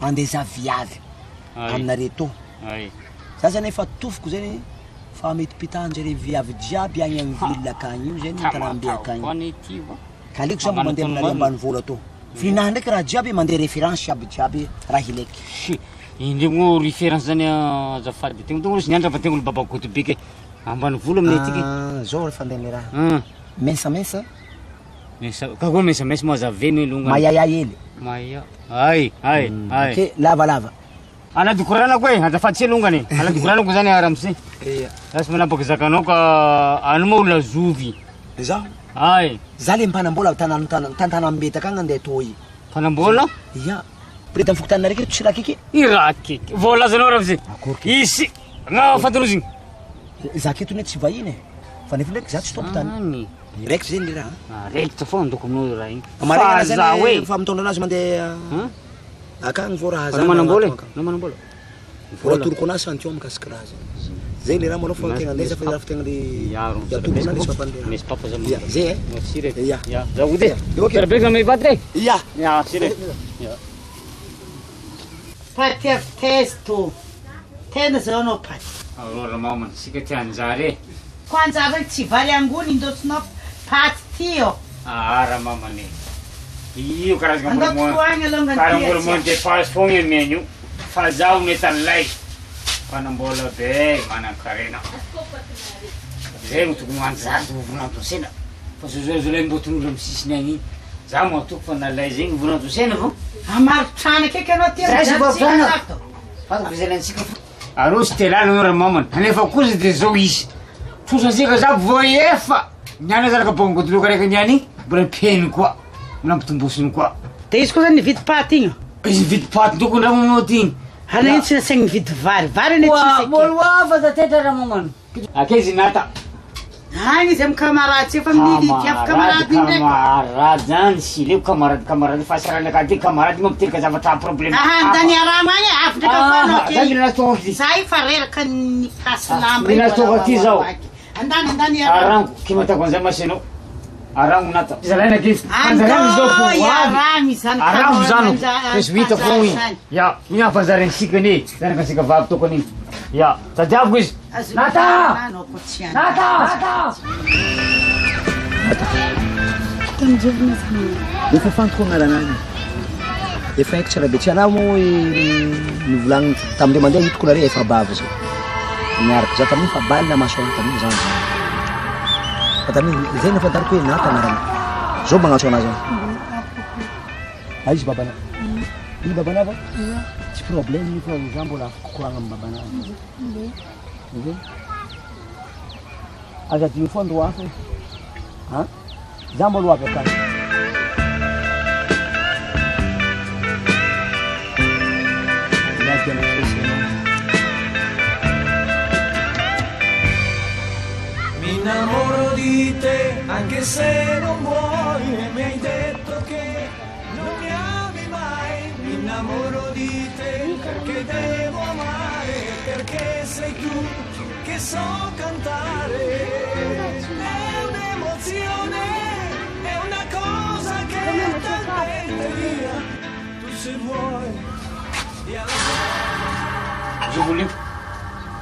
Andeha za viavy aminareo tô. Za zany efa tofoko zany fa mety pitanjare viavy jiaby agny amin'ny ville akagny io zany tanambe akagny. Ka aleoko za mba mandeha aminareo ambanivolo atô. F'ninahy ndraiky raha jiaby mandeha référence aby jiaby raha ilaiky. Indreo moa référence zany azafady. Tegna tonga izy nianatra fa tegna olo babakoto be ke. Ambanivolo aminay aty ke. Ah, zao refa andeha le raha. Mensa mensa. Mensa, ka koa mensa mensa moa zave me longa. Mayaya hely. Maya. Ay, ay, ay. Ok, lava lava. Alady koranako e, azafady se longany. Alady koranako zany ramose. Ia. Za sy manapaky zakanao ka ano moa olona zovy. Zaho? Ay. Za le mpanambola tanana tantanambetaka agny andeha toy. Mpanambola? Ia. President fokontany raiky tsy rakiky. I rakiky. Voalazanao ramose. Isy. Nga fantanao izy igny. Za aketo ne tsy vahiny e. Fa nefa ndraiky za tsy tompon-tany. Any. Raikitra zegny le raha. Ah, raikitra foana ndoko aminao raha igny. Marina Fa zany za hoe. fa mitondra anazy mandeha akagny vao raha Anao manambola e? Anao manambola? Vola atoroko anazy santion mikasiky raha zegny. Zegny le raha malôha fa tegna leza fa raha fa tegna le atoroko anazy misy mampandeha. Misy papa za Ya, zay e. Merci re. Ya. Ya. Za ody. Ok. Tsara be za maty e. Ya. Ya, sire. Ya. Paty avy testo. Tena zao anao paty. Aurora mamany, sika ty anjara e. Ko anjara tsy vary angony indosinao paty ty ô. Ah, mamany. Io karazana Andao mbola tohagna alongany ty karazana mbola atsy. mon dépasse fogna ameny io. Fa zaho netanilay. Mpanambola be manan-karena. Zay no tokony ho anjara volanjosena. Fa zao zao zao mboton'olo amin'ny sisiny agny igny. Za matoky fa nalay zegny volanjosena vao. Amaritrana akaiky anao ty Zay sy amizany tsy voatrana. ato. Fantako izay lantsika fo. Arô sy telala anao raha mamany. Anefa kosa de zao izy. Trosantsika za vao efa. Niany zanaka bongodoloka raiky niany igny, mbola pehiny koa. Mbola ampitombosiny koa. De izy koa zany nividy paty igny. Izy nividy paty ndoko ndra mamanao ty igny. Ary iny tsy nasaigny nividy vary. Vary anie tsisy ake. Molo hafa za tetra raha mamany. Ake izy nata. Agny izy amy camarade tsy efa mility avy camarade igny ndraiky. Camarade zany sy leo camarade camarade fahasarana ka ty camarade mampiteraka zavatra problème. Aha, andany aramo agny e, avy ndraiky Ah, afanao ake. zany mila tonga ty. Za io fa reraka nikasy lamba. Mila io, tonga ty zao. Andany andany aramo. Arango, kimatako an'izay masinao. Arango nata. Zalaina kely. Anjarano zao fo Andao avy. iaramo izany Arango zany. anja- Tsy hita fo igny. zany. Ya, igny ampanjarintsika anie. Zanaka antsika vavy tokony igny. Ya, tadiaviko izy. Azo- Nata! Anao koa tsy any. Nata! Tanjovina zany. Efa fantako agnarana agny. Efa haiko tsara be tsy raha moa nivolagniny tamindreo mandeha hitako nare efa bavy zao. Niaraka za tamin'igny fa baly maso agny tamin'igny zany. Fa tamin'igny zay nafantariko hoe Nata agnarana. Zao magnantso anazy agny. Ah izy babana. I babana va? Tsy problème io fa za mbola afaka koragna amin'ny babana. Ok. Aza adino foana ro hafa e. Ha? Za mbola ho avy akany. Miady amin'ny fihetsehana. Mi innamoro di te anche se non vuoi e mi hai detto che non mi ami mai. Mi innamoro di te perché devo amare, perché sei tu che so cantare. È un'emozione, è una cosa che è talmente mia. Tu se vuoi, di Zovolo io.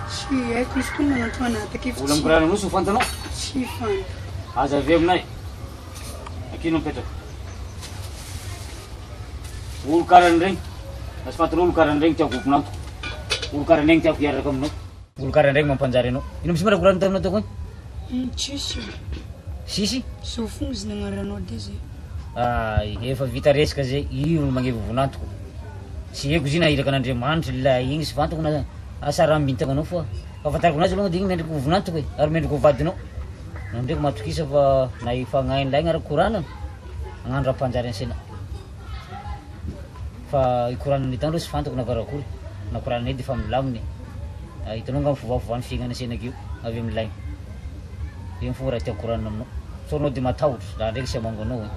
Tsy haiko izy koa manantona anataka efa Vola tsy- mikorana anao so fantanao. Tsy fantako. Aza avy aminay. Akino mipetraka. Olo karany regny. Azo fantanao olo karany regny tiako hovinanto. Olo karany regny tiako hiaraka aminao. Olo karany regny mampanjary anao. Ino misy mara korana taminao tao Mm, Tsisy. Sisy? Zao fogna izy nagnaranao de zay. Ah, efa vita resaka zay io no magneva vonantoko. Tsy haiko izy na iraka an'Andriamanitra la igny sy fantako na asa raha mintaka anao fa fahafantarako anazy aloha de igny mendrika ho vonantoko e ary mendrika ho vadinao. Anao ndraiky matokisa fa na ifagnahin'ilay igny ara korana agnano raha mpanjary ansena. Fa i korana ny aloha tsy fantako na karakory na korana de fa milamina e. Ah, hitanao angamba fiovaovan'ny fiaignana ansena akeo avy amin'ilay. Io fo raha tiako koranina aminao. Sao anao de matahotra, za ndraiky sy hamango anao e.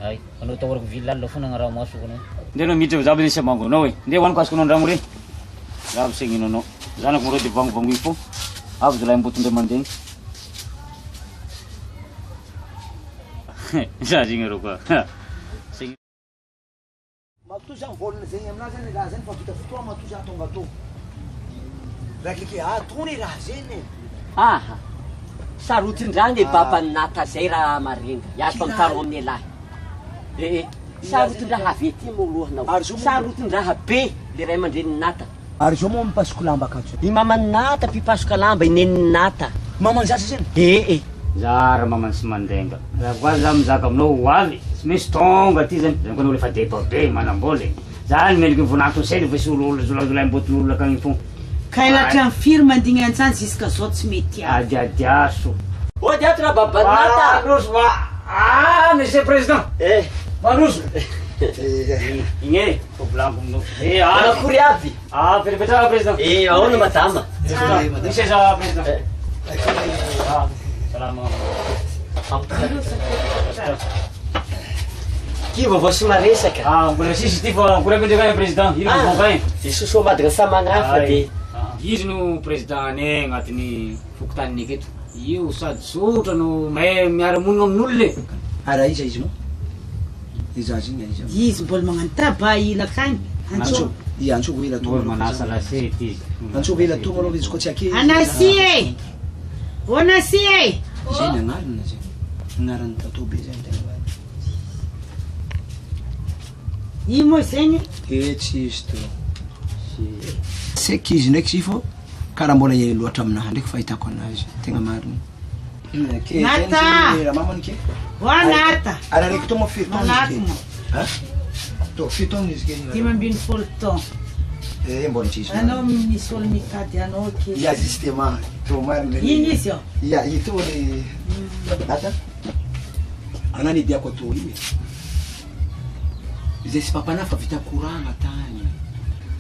Ay, anao atahorako vily lalina foana agnaraha maso anao. Ndeha anao miditra fa za sy hamango anao e. Ndeha hoaniko azoko anao andragno re. Za misegnino anao. Zanako marô de vangovango io fô. Avy zalahy mbotondray mandeha igny. Za zegny arô koa. Segny. Matoa za mivolagna zegny aminazy zany raha zany fa vita fotoa matoa za tonga atô. Raha keke atony raha zegny e. Aha. Sarotin-drano e baban'ny Nata zay raha marenga. Iazo fa mitaro amin'ny elahy. Eh, sarotin-draha avy aty moa lohanao. Sarotin-draha be le ray aman-drenin'ny Nata. Ary zao moa mipasoko lamba akatso. I maman'ny Nata mpipasoka lamba, i nenin'ny Nata. Mamanjaza zany? Ee e! Za ra mamany sy mandenga. Raha koa za mizaka aminao ho avy, tsy maintsy tonga aty zany. Zany koa anao efa deba be, manam-bola e. Za ny mendriky ny voninahitry ny saina fa tsy olona zolazolaim-boton'olona akagny fô. Ka ela hatramin'ny firy mandigny an'izany jusqu'à zao tsy mety aby. Adiadiaso. Ody ato Rababanata! Mandroso va! Ah, monsieur président! Eh! Mandroso! Igny e, fa volaniko aminao. Eh, ah! Manakory aby? Ah, mipetrapetraha président. Eh, ahoana madama? Miseza président. Ah, salama. Ty vaovao sy maresaka. Ah, mbola sisy ity fa mbola mipetraka any président. Ino Ah. vaovao e? De sosoa madina samagnafa de. Izy no président anay agnatin'ny fokontany aketo. Io sady tsotra no mahay miara-monina amin'olona e. Ary aiza izy no? Iza azy igny aiza? Izy mbola magnano tabac ila akagny. Antso. Ia, antso ela tonga. Mbola manasa lasety izy. Antso ela tonga aloha izy koa tsy ake. Anasi e! Ô Nasi e! Zay ny agnarana zay. Agnaran'ny tato be zay ny tegna marina. Ino moa zegny? Eh tsy izy to. Tsy haiko izy ndraiky izy fô karaha mbola ela loatra aminahy ndraiky fahitako anazy. Tegna marina. Nata! Ô Nata! Ary araiky tô moa firy taona izy Malaky ke? Ha? Tô firy taona izy ke? 15 taona. Eh mbola tsy izy. Anao misy olo mitady anao ke. Ya justement, tô marina. Ino izy ao? Ya, ito le Nata. Ana ny diako atao io e. Izay sy papana fa vita koragna tany.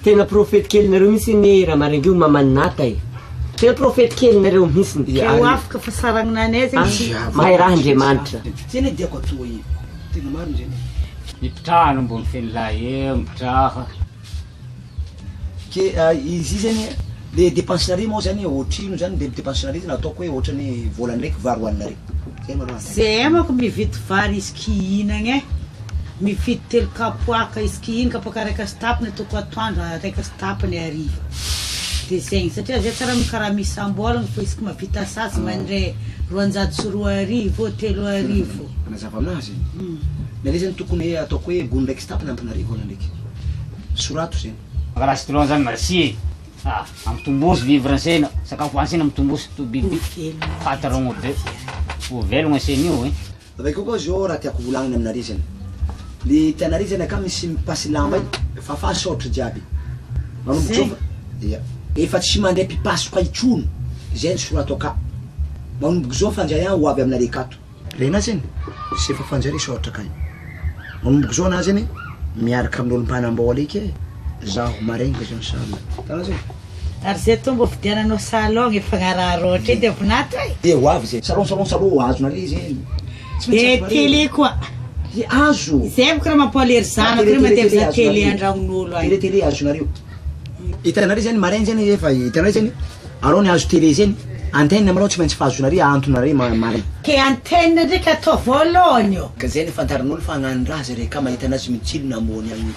Tena profety kelinareo mihitsy anie Ramarengio maman'i Nata e. Tena profety kelinareo mihitsy. Ke ho afaka fa saragnina anay zegny tsy. Ah, mahay raha Andriamanitra. Zay ny diako atao io. Tegna marina zay. Mipitraha no ambony fen'lahy eo, mipitraha. Ke izy io zany le dépense-nare moa zany ohatrino zany le dépense-nare zany ataoko hoe ohatrany volana raiky vary hoaninare. Zay malôha. Zay manko mividy vary isaky hihinagna e, mividy telo kapoaka isaky hihina, kapoaka raika sy tapany ataoko atoandro, raika sy tapany hariva, de zegny satria zay tsara karaha misy ambolagna fa isaky mahavita sasy mandray 2200 ô 3000. Mazava aminazy. Nare zany tokony hoe ataoko hoe gony raiky sy tapany ampinare volana raiky. Sorato zegny. Raha sy tolona zany merci e. Ah, ampitombosy vivre ansena, sakafo ansena ampitombosy to biby. Patron be. Ho velogna ansena io e. Avy koa zao raha tiako volagnina aminare zany. Le tianare zany aka misy mipasy lamba io, fafa saotra jiaby. Manomboka zao fa ia. Efa tsy mandray mpipasoka intsony. Zay ny sorato aka. Manomboka zao fanjary ho avy aminare akato. Rena zany, sy efa fanjary saotra kay. Manomboka zao ana zany miaraka amin'olo mpanambola eky e. Zaho marenga zany samy. Tana zay. Ary zay tô mbô vidiananao salon efa agnararaotra edy avinato e. De ho avy zay. Salon salon salon azonareo zay. Tsy maintsy De azonareo. télé koa. De azo. Zay boka raha mampalahelo zanako reo mandeha mizaha télé andragnon'olo agny. Télé télé azonareo. Hitanareo zany maraina zany efa hitanareo zany arao ny azo télé zany antenne malôha tsy maintsy fa azonareo ahantonareo maraina. Ke antenne ndraiky atao voalohany io. Ka zay ny fantarin'olo fa hagnano raha zare ka mahita anazy mitsilona ambony agny.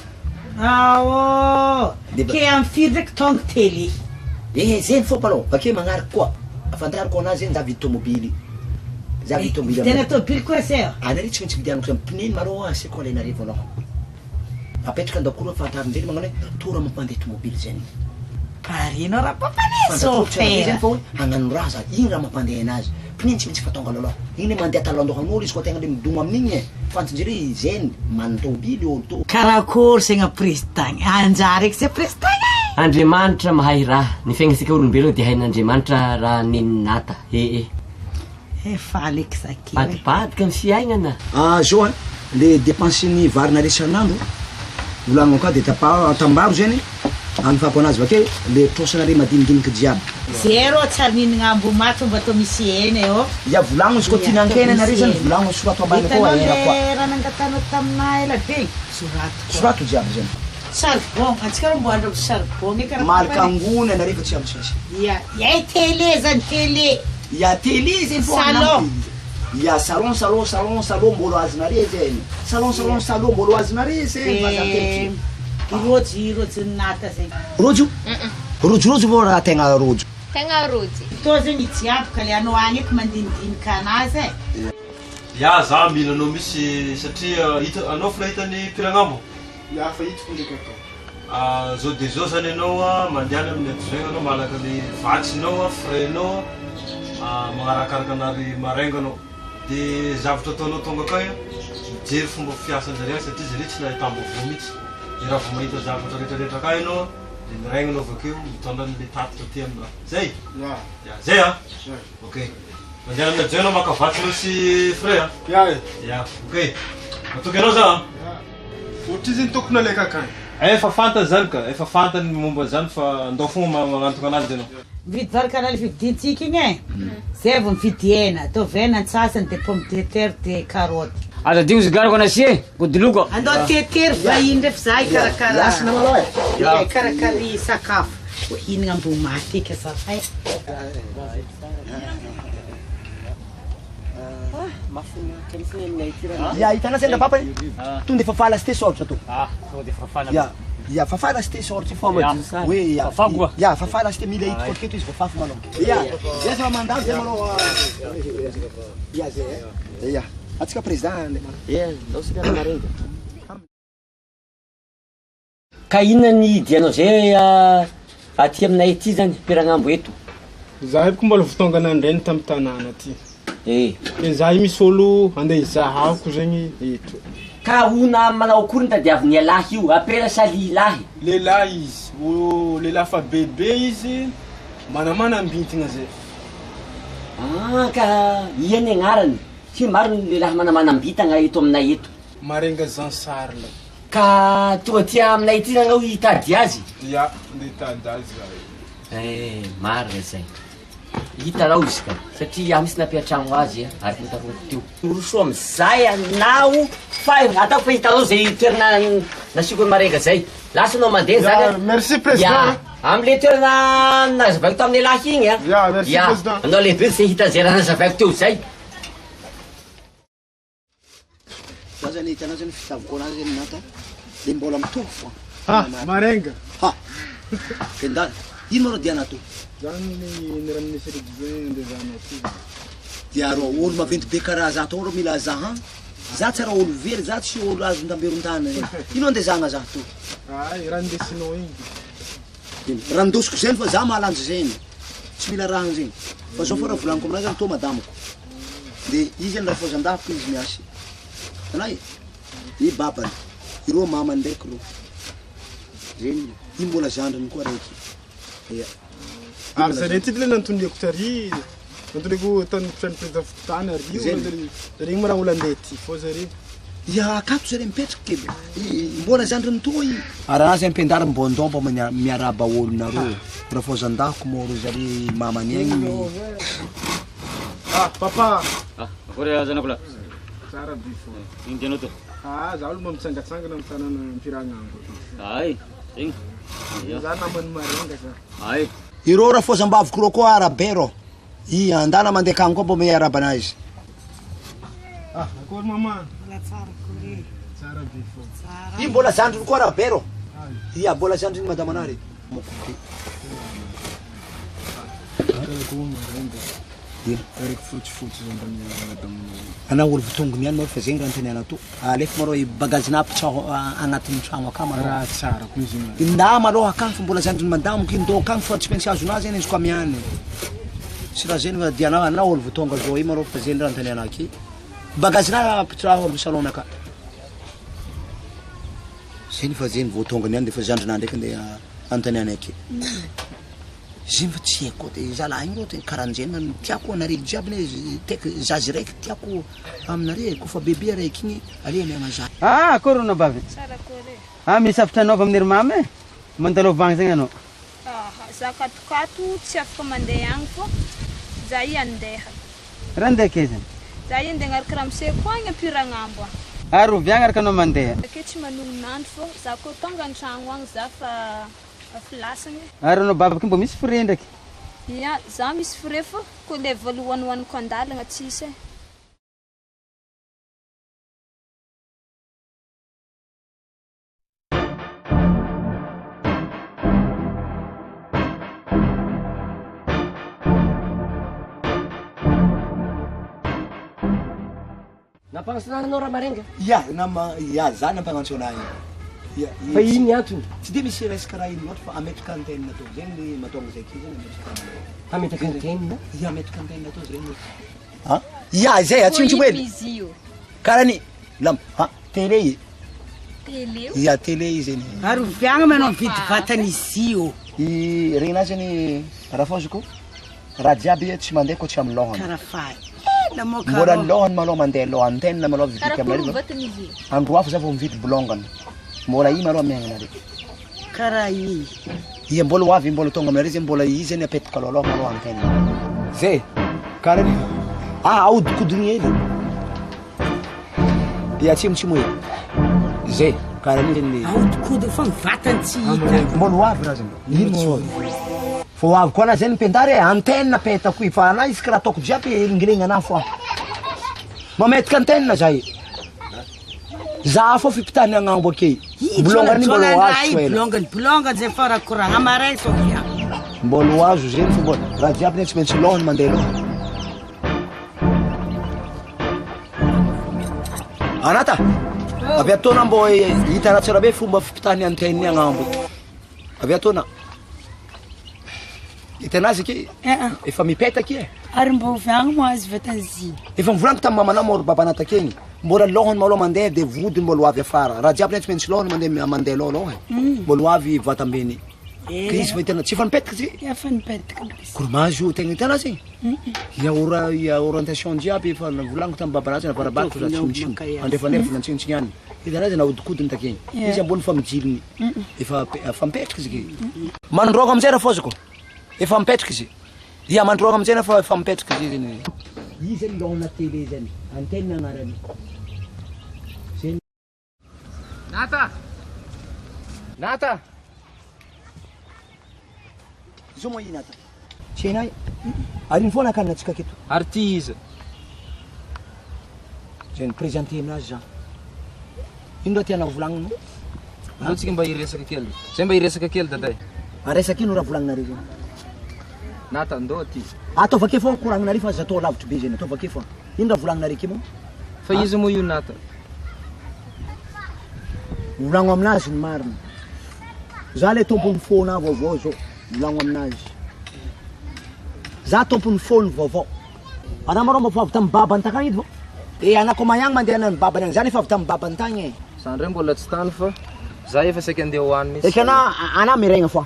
Aô, ke amy firy ndraiky tonga télé. Eh zay ny fomba aloha, bakeo magnariky koa. Afantariko anazy zany za vidy tomobily. Za vidy tomobily. Vidiana tomobily koa zay ô? Anareo tsy maintsy vidianiko zany pneu malôha asiako alainareo voalohany. Apetraka an-dakoro afantarin-dreny magnano hoe tora mampandeha tomobily zany. Parenao raha mpampane Fantatro tsara be chauffeur. zany fa hoe hagnano raha za, igny raha mampandeha anazy. Pneu tsy maintsy fa tonga aloha. Igny le mandeha talandohan'olo izy koa tegna le midomo amin'igny e. Fantatry zeny man tomobily olo to. Karakory zegny président anjara eky zay président e. Andriamanitra mahay raha. Ny fiaignantsika olombelona dia hain'Andriamanitra raha neninata. Eh eh. Eh faly eky za kely. Badibadika ny fiaignana. Ah zao a, le dépense ny varinareo isan'andro volagniko ka de tapa atambaro zany anofako anazy bakeo le trosanareo madinidiniky jiaby. Zay rô tsy ary nihinagna ambo maty fa mba atao misy hena e ô. Ya volagno izy koa tianankena nareo zany volagno sorato ambany koa Hitanao hena koa. le raha nangatanao taminahy ela be igny? Sorato koa. Sorato jiaby zany. Charbon, antsika rô mbo andro amy charbon e karaha Malaka angony anareo fa tsy amy sasy. Ya, eh télé zany télé. Ya télé zany fô Salon. Ya salon salon salon salon mbôla azonareo zany. Salon salon salon mbôla azonareo zany fa za De rojo rojo nata zegny. Rojo? Rojo rojo vao raha tegna rojo. Tegna rojo. Tô zegny jiaby ka le anao agny eky mandinidinika anazy e. Ya za mila anao mihitsy satria hita anao fa nahita ny piragnambo? Ya fa hitako ndraiky atao. Ah, zao de zao zany ianao a, mandehana amin'ny adjoint anao malaka ny vatsinao a, frais-nao a. Magnarakaraka anary marainga anao. De zavatra ataonao tonga akay an, mijery fomba fiasan-jare any satria zare tsy nahitam-baovao mihitsy. De raha vao mahita zavatra retraretra akay anao an, de miraigna anao avakeo mitondra an'le tatitra aty aminah. Zay? Ya. Ya, zay an? Ok. Mandeha any amin'ny adjoint anao maka vatsinao sy frais an? Ya e. Ya, ok. Matoky anao za an. Ya. Ohatr'izy iny tokony aleka akany. Efa fantany zany ka, efa fantany ny momba an'izany fa ndao fogna magnantogna anazy ianao. Mividy vary karaha le fividintsika igny e, zay vao mividy hena, ataovy hena antsasany de pomme de terre de carotte. Aza adino sigara nasia e, godiloko. Andao tetery vahiny refa za hikarakara hikarakara sakafo, hihinagna ambohimaty eky azafay. Ya hitanao zay ndra papa e? Tonga de fafana sy te sôratra to. Ah, tonga de fafana. Ya, ya fafana sy te sôratra Fa madio tsara. Hoe ya. Fafako a. Ya, fafana sy te mila hitokotoka eto izy voafafy malôha. Ya, zay fa mandalo zay malôha. Ya zay e. Ya. Atsika président andeha manao. Eh, ndao sika marenga. Ka inona ny dianao zay aty aminay aty zany, Peragnambo eto? Za io ko mbola vao tonga nandray tamy tanàna aty. Eh. De za io misy olo andeha hizahako zegny eto. Ka ona manao akory ny tadiavin'ialahy io, apela sa lihilahy? Lehilahy izy, o lehilahy fa bebe izy, manamanam-bintigna zay. Ah, ka ia ny agnarany? Tsy maro ny lehilahy manamanam-bintagna eto aminay eto. Marenga Jean Charles. Ka tonga aty aminay aty zany anao hitady azy? Ya, ndeha hitady azy za io. Eh, marina izay. Hitanao izy ka, satria iaho mihitsy nampiantragno azy araka ny tafako teo. Mirosoa amin'izay anao fa ataoko fa hitanao izay toerana nasiako an'i Marenga zay. Lasa anao mandeha zany Ya, a. merci président. Ya, am'le toerana nazavaiko tamin'ialahy igny a. Ya, merci Ya, président. anao lehibe zay hita zay raha nazavaiko teo zay. Za zany hitanao zany fitaviko anazy zany nata de mbola mitovy fô. Ah, marenga. Ha. Kendana. Ino ma rô diana to? Zany ny raha misy redigé andezanao ty. Dia rô olo maventy be karaha za tô rô mila zaha. Za tsy raha olo very, za tsy olo azon-damberon-tany. Ino andezagna za tô? Ay, raha ndesinao igny. Raha ndosiko zegny fa za mahalanjy zegny. Tsy mila raha zegny. Fa zao fô raha volaniko aminazy zany tô madamako. De izy zany rafozan-dafiko izy miasy. Hitanao e? I babany, ireo mamany ndraiky reo. Zegny, i mbola zandriny koa raiky. Ia. Ary zare ty le nantoniako tary, nantoniako tany trano président fokontany ary io Zegny. zare igny ma raha olo andeha ty fô zare. Ia akato zare mipetraky kely. Mbola zandriny toa i. Ary anazy ampiandariny mbô ndao mba miarahaba olo nareo. Rafozan-dafiko mô reo zare mamany agny. Ah papa. Ah, akory zanako lahy. Tsara be fô. Ino tianao to? Ah, za olo mba mitsangatsangana amin'ny tanàna Ampiragnambo aty. Ay, zegny. Za naman'ny Marenga za. Ay. Ireo rafozam-baviko reo koa arabe rô. I andana mandeha akagny koa mbô miarahaba anazy. Ah, akory mama. Mbola tsara akory e. Tsara be fô. Tsara. I mbola zandriny koa arabe rô. Ia mbola zandriny madama anah re. Anao olo votongony ihany marô fa zegny raha antenaina to. Alefa marô i bagazinà apitsaho agnatin'ny tragno akà marô. Raha tsara koa izy io. Indà malôha akagny fa mbola zandriny madamo ki ndô akagny fa tsy maintsy azonà zegny izy koa amiany. Tsy raha zegny fa dianà anao olo vao tonga zao io marô fa zegny raha antenaina aky. Bagazinà apitsaho amy salon akà. Zegny fa zegny vao tonga niany de fa zandrinà ndraiky ndeha anontaniana aky. Zegny fa tsy haiko de zalahy igny rô de karanjegny no tiako anare jiaby ne teky zaza raiky tiako aminare koa fa bebe araiky igny aleo amiagna za. Ah, akory ranabavy. Tsara akory e. Ah, misy hafatra anaovy amin'ny ry mama e. Mandalova agny zegny anao. Aha, za katokato tsy afaka mandeha agny fô za i andeha. Raha andeha k'aiza? Za i andeha agnaraka ramoseko agny Ampiragnambo agny. Ary oviagna araka anao mandeha? Ake tsy manognon'andro fô za koa tonga an-tragno agny za fa filasagna e. Ary anao babako io mbô misy frais ndraiky? Ia, za misy frais fô ko le voalohany hohaniko an-dalagna tsisy e. Nampagnantsoina anao Ramarenga? Ia, nama, ia, za nampagnantsoina ahy. Fa ino ny antony? Tsy de misy resaka raha ino loatra fa ametraka antenne atao zegny ny mahatonga zay aty zegny ametraka Hametraka antenne? Ia ametraka antenne atao zegny. A ia zay atsinjo hely. Izy io. Karaha ny lam a télé i. Télé. Ia télé i zegny. Ary oviagna ma anao mividy vatan'izy io? I regninazy zegny rafoziko raha jiaby tsy mandeha koa tsy amin'ny lôhany. Karaha fa ela moa Mbola karaha. lôhany malôha mandeha lôha antenne malôha vidiky Karakory aminareo. vatan'izy io. Andro hafa za vao mividy bolongany. Mbola i malôha miaigna anareo. Karaha iny. Ia mbola ho avy mbola tonga aminareo zegny mbola i zegny apetaka alôhalôha malôha antenne. Zay karaha ny ah ahodikodiny hely. Ia atsimotsimo hely. Zay karaha ny zegny. Ahodikodiny fa ny vatany tsy hita. Mbola ho avy raha zegny. Ino tsy ho avy? Fa ho avy koa ana zegny mpendary e, antenne apetako io fa ana izy karaha ataoko jiaby elingelegna ana fô. Mametaka antenne zay. Za fô fipitahany agnambo ake. Bolongany mbola ho azo tsy ho ela. Bolongany, bolongany zay fa raha koragna amaray Sofia. Mbola ho azo zegny fa mbola raha jiaby ne tsy maintsy lôhany mandeha lôhany. Anata, avy ataona mbô hita raha tsara be fomba fipitahany antenne agnambo. Avy ataona. Hitanazy ake efa mipetaky e. Ary mba oviagna moa azy vatan'izy? Efa nivolaniko tamin'ny mamanao moa ry babanao takeny. Mbola lôhany malôha mandeha de vodiny mbola ho avy afara. Raha jiaby tsy maintsy lôhany mandeha mandeha lôhalôha e. Mbola ho avy vatambeny. Ka izy fa hitana tsy efa nipetaka izy. Efa nipetaka. Koromazy io tegna hitanazy e. Ia ora ia orientation jiaby efa nivolaniko tamin'ny babanao zany avarabako za tsy mitsiny. Andrefandefa nantsinitsiny ihany. Hitanazy nahodinkodiny takeny. Izy ambony fa mijiliny. Efa efa mipetraka izy ke. Mandroaka amizay rafozako. Efa mipetraka izy. Ia mandroaka amizay fa efa mipetraka izy zegny. Izy zegny lôhana télé zegny. Antenne agnarany. Zegny. Nata! Nata! Zo moa i Nata. Tsy hainay. Ary ino foana akanina antsika aketo? Ary ty iza? Zay ni-présenter aminazy za. Ino raha tianao volagnina? Aleo tsika mba hiresaka kely. Zay mba hiresaka kely daday. Resaka ino raha volagninareo zany? Nata, ndao aty. Ataovy ake foana koragninareo fa aza atao lavitry be zany. Ataovy ake foana. Ino raha volagninareo ake moa? Fa iza moa io Nata? Volagno aminazy ny marina. Za le tompon'ny fona vaovao zao. Volagno aminazy. Za tompon'ny fony vaovao. Anao marô mba fa avy tamin'ny babany takagny edy vao? Eh anao koa mahiagny mandeha any babany agny, za nefa avy tamin'ny babany tagny e. Za ndray mbola tsy tany fa za efa saika andeha ho any mihitsy. Eky anà anà miregna foa.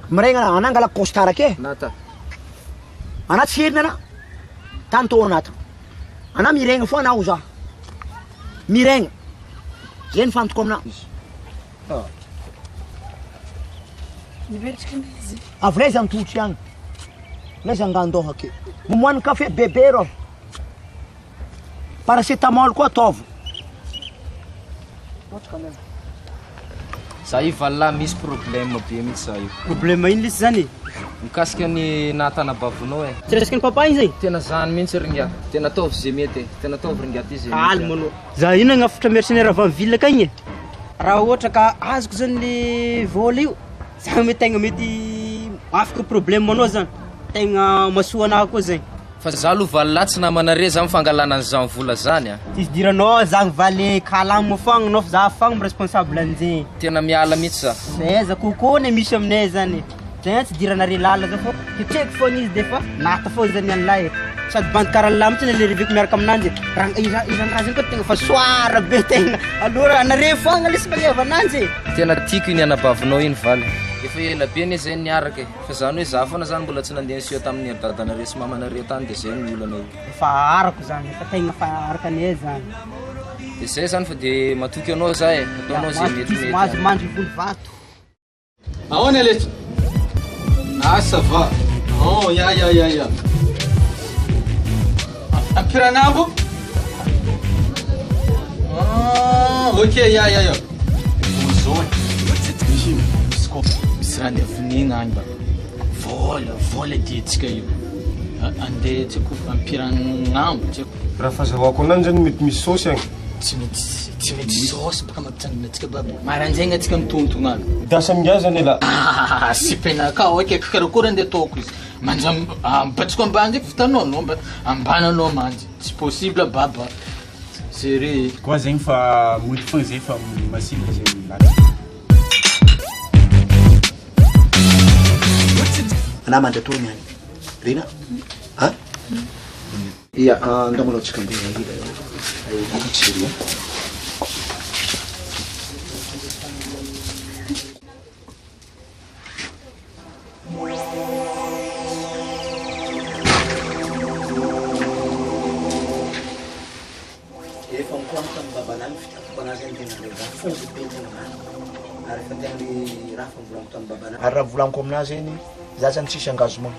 Miregna anà, anà angalako costard ake. Nata. Anà tsy herina anà. Tany tô anà to. Anà miregna foa anà ho za. Miregna. Zay ny fantoko aminà. Nipetraka izy. Avy laiza ny totry agny? Laiza angandoha ake? Momoan'ny kafe bebe rô. Paracétamol koa ataovy. Za io vallah misy problème be mihitsy za io. Problème ino lesy zany e? Mikasika ny nahatanabavonao e. Tsy resaka ny papa igny zay? Tena zany mihitsy ry ngiahy. Tena ataovy ze mety e. Tena ataovy ry ngiahy ty ze mety. Calme anao. Za io nagnafitra mercenaire avy amin'ny ville akagny e. Raha ohatra ka azoko zany le vola io, za mety tegna mety afaka problème anao zany. Tegna mahasoa anahy koa zegny. Fa za aloha vallah tsy namanare za fangalana an'izany vola zany a. Tsisy idiranao zany vale calme foagna anao fa za foagna mi-responsable an'zegny. Tena miala mihitsy za. Aiza kokoa ny misy aminay zany. Zay tsy idiranare lalina zao fô ketrehiko foagna izy de fa nata foagna zany an'lahy e. Sady bandy karaha an'lahy mihitsy le reveko miaraka aminanjy e. Rang- i ra- i rangahy zany koa tegna fa soara be tegna. Alora anare foagna lesy magneva ananjy e. Tena tiako iny anabavinao iny valy. Efa ela be anie zay niaraka e. Fa zany hoe za foana zany mbola tsy nandeha niseho tamin'ny ry dadanareo sy mamanareo tany de zay no olana io. Efa arako zany, efa tegna fa araka anay zany. De zay zany fa de matoky anao za e. Ataonao zay metimety. Mahazo mandry volo vato. Ahoana letsy? Ah, ça va. Oh, ya, ya, ya, ya. Ampiranambo? Ah, ok, ya, ya, ya. Bonjour. Misy, misy ko, misy raha andeha vonena agny ba. Vola, vola diantsika io. Andeha tsy haiko ampiranambo, tsy haiko. Raha fahazahoako ananjy zany mety misy saosy agny. Tsy mety tsy mety saosy baka mampitsangana antsika baba. Maraindraigny antsika mitontogna agny. Dasa amin'ingahy zany elah. Ah, sipenakà ok, karakory andeha ataoko izy. Manja ambatsiko ambany ndraiky vitanao anao mba ambany anao manjy. Tsy possible baba. chéri. Koa zegny fa mody fogna zay fa masina zegny latsaka. Anah mandry atoa niany. Rina? A? Ia, andao malôha tsika andeha hila eo. Chérie a. Efa nikohaka tamin'ny babanay ny fitiavako anazy zany tegna le raha fonja be tegna marina ary efa tegna le raha fa nivolaniko tamin'ny babanay. Ary raha volaniko aminazy zegny za zany tsisy engagement,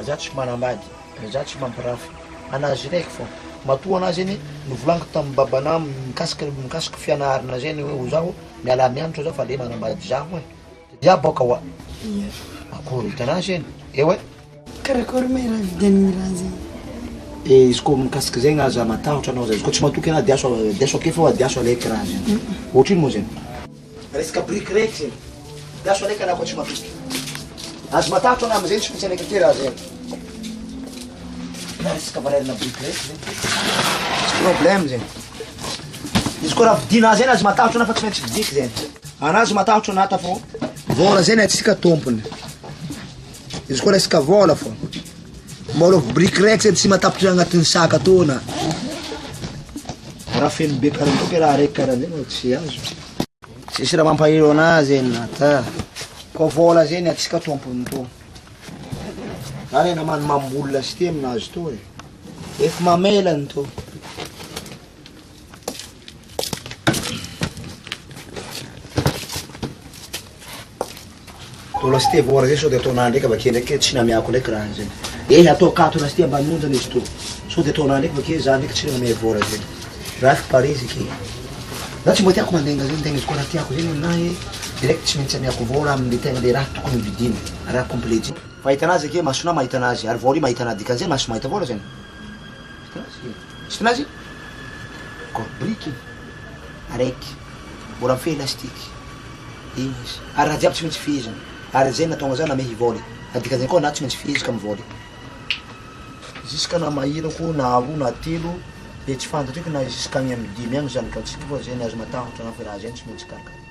za tsy manambady, za tsy mampirafy anazy raiky fô, matoa anazy zegny novolaniko tamin'ny babanah mikasika mikasika fianarana zegny hoe ho zaho miala mianatra zaho fa le manambady zaho e. Ia boka oa. Ia. Akory hitanà zeny? Eo e. Karakory ma raha vidian'ny raha zegny? E izy koa mikasika zegny aza matahotra anao zay, izy koa tsy matoky anah diaso diaso ake fô diaso alaiky raha zegny. Ohatrino moa zegny? Resaka biriky raiky zegny. Diaso alaiky anah koa tsy matoky. Aza matahotra anah amizegny tsy maintsy alaiky ake raha zegny. Na resaka valeur-na biriky raiky zegny tsy problème zegny. Izy koa raha vidinà zegny aza matahotra anah fa tsy maintsy vidiky zegny. Anazy matahotra anata fô vôla zay ny antsika tompony izy koa resaka vôla fô mbôla briky raiky zay tsy mahatapitra agnatin'ny sac atô na raha feno be karaha an'zao ke raha raiky karaha zay tsy azo tsisy raha mampahelo anazy nata koa vôla zay ny antsika tompony tô za le namany mambolina sy ty aminazy tô e efa mamelany tô. Atao lasite vôla zay sao de ataonà ndraiky avake ndraiky tsy namiako ndraiky raha zay. Eh atao akato lasite ambany onjany izy tô. Sao de ataonà ndraiky avake za ndraiky tsy namia vôla zay. Raha efa pare izy ake. Za tsy mba tiako mandenga zay tegna izy koa raha tiako zegny aminahy direct tsy maintsy amiako vôla amle tegna le raha tokony hovidiana, raha complet jiaby. Fa hitanà izy ake masonà mahita anazy ary vôla io mahita anà dikan'izay maso mahita vôla zany. Hitanao izy? Koa biriky araiky mbola mifehy lastique igny izy ary raha jiaby tsy maintsy fehezina ary zay nahatonga za namehy voly ary dikan'izay koa anah tsy maintsy feheziko amy voly jusqu'à na mahirako na roa na telo de tsy fantatro eky na jusqu'à agny amy dimy agny zanakantsika fa zay ny azo matahotra anah fa raha zay tsy maintsy karakaraina.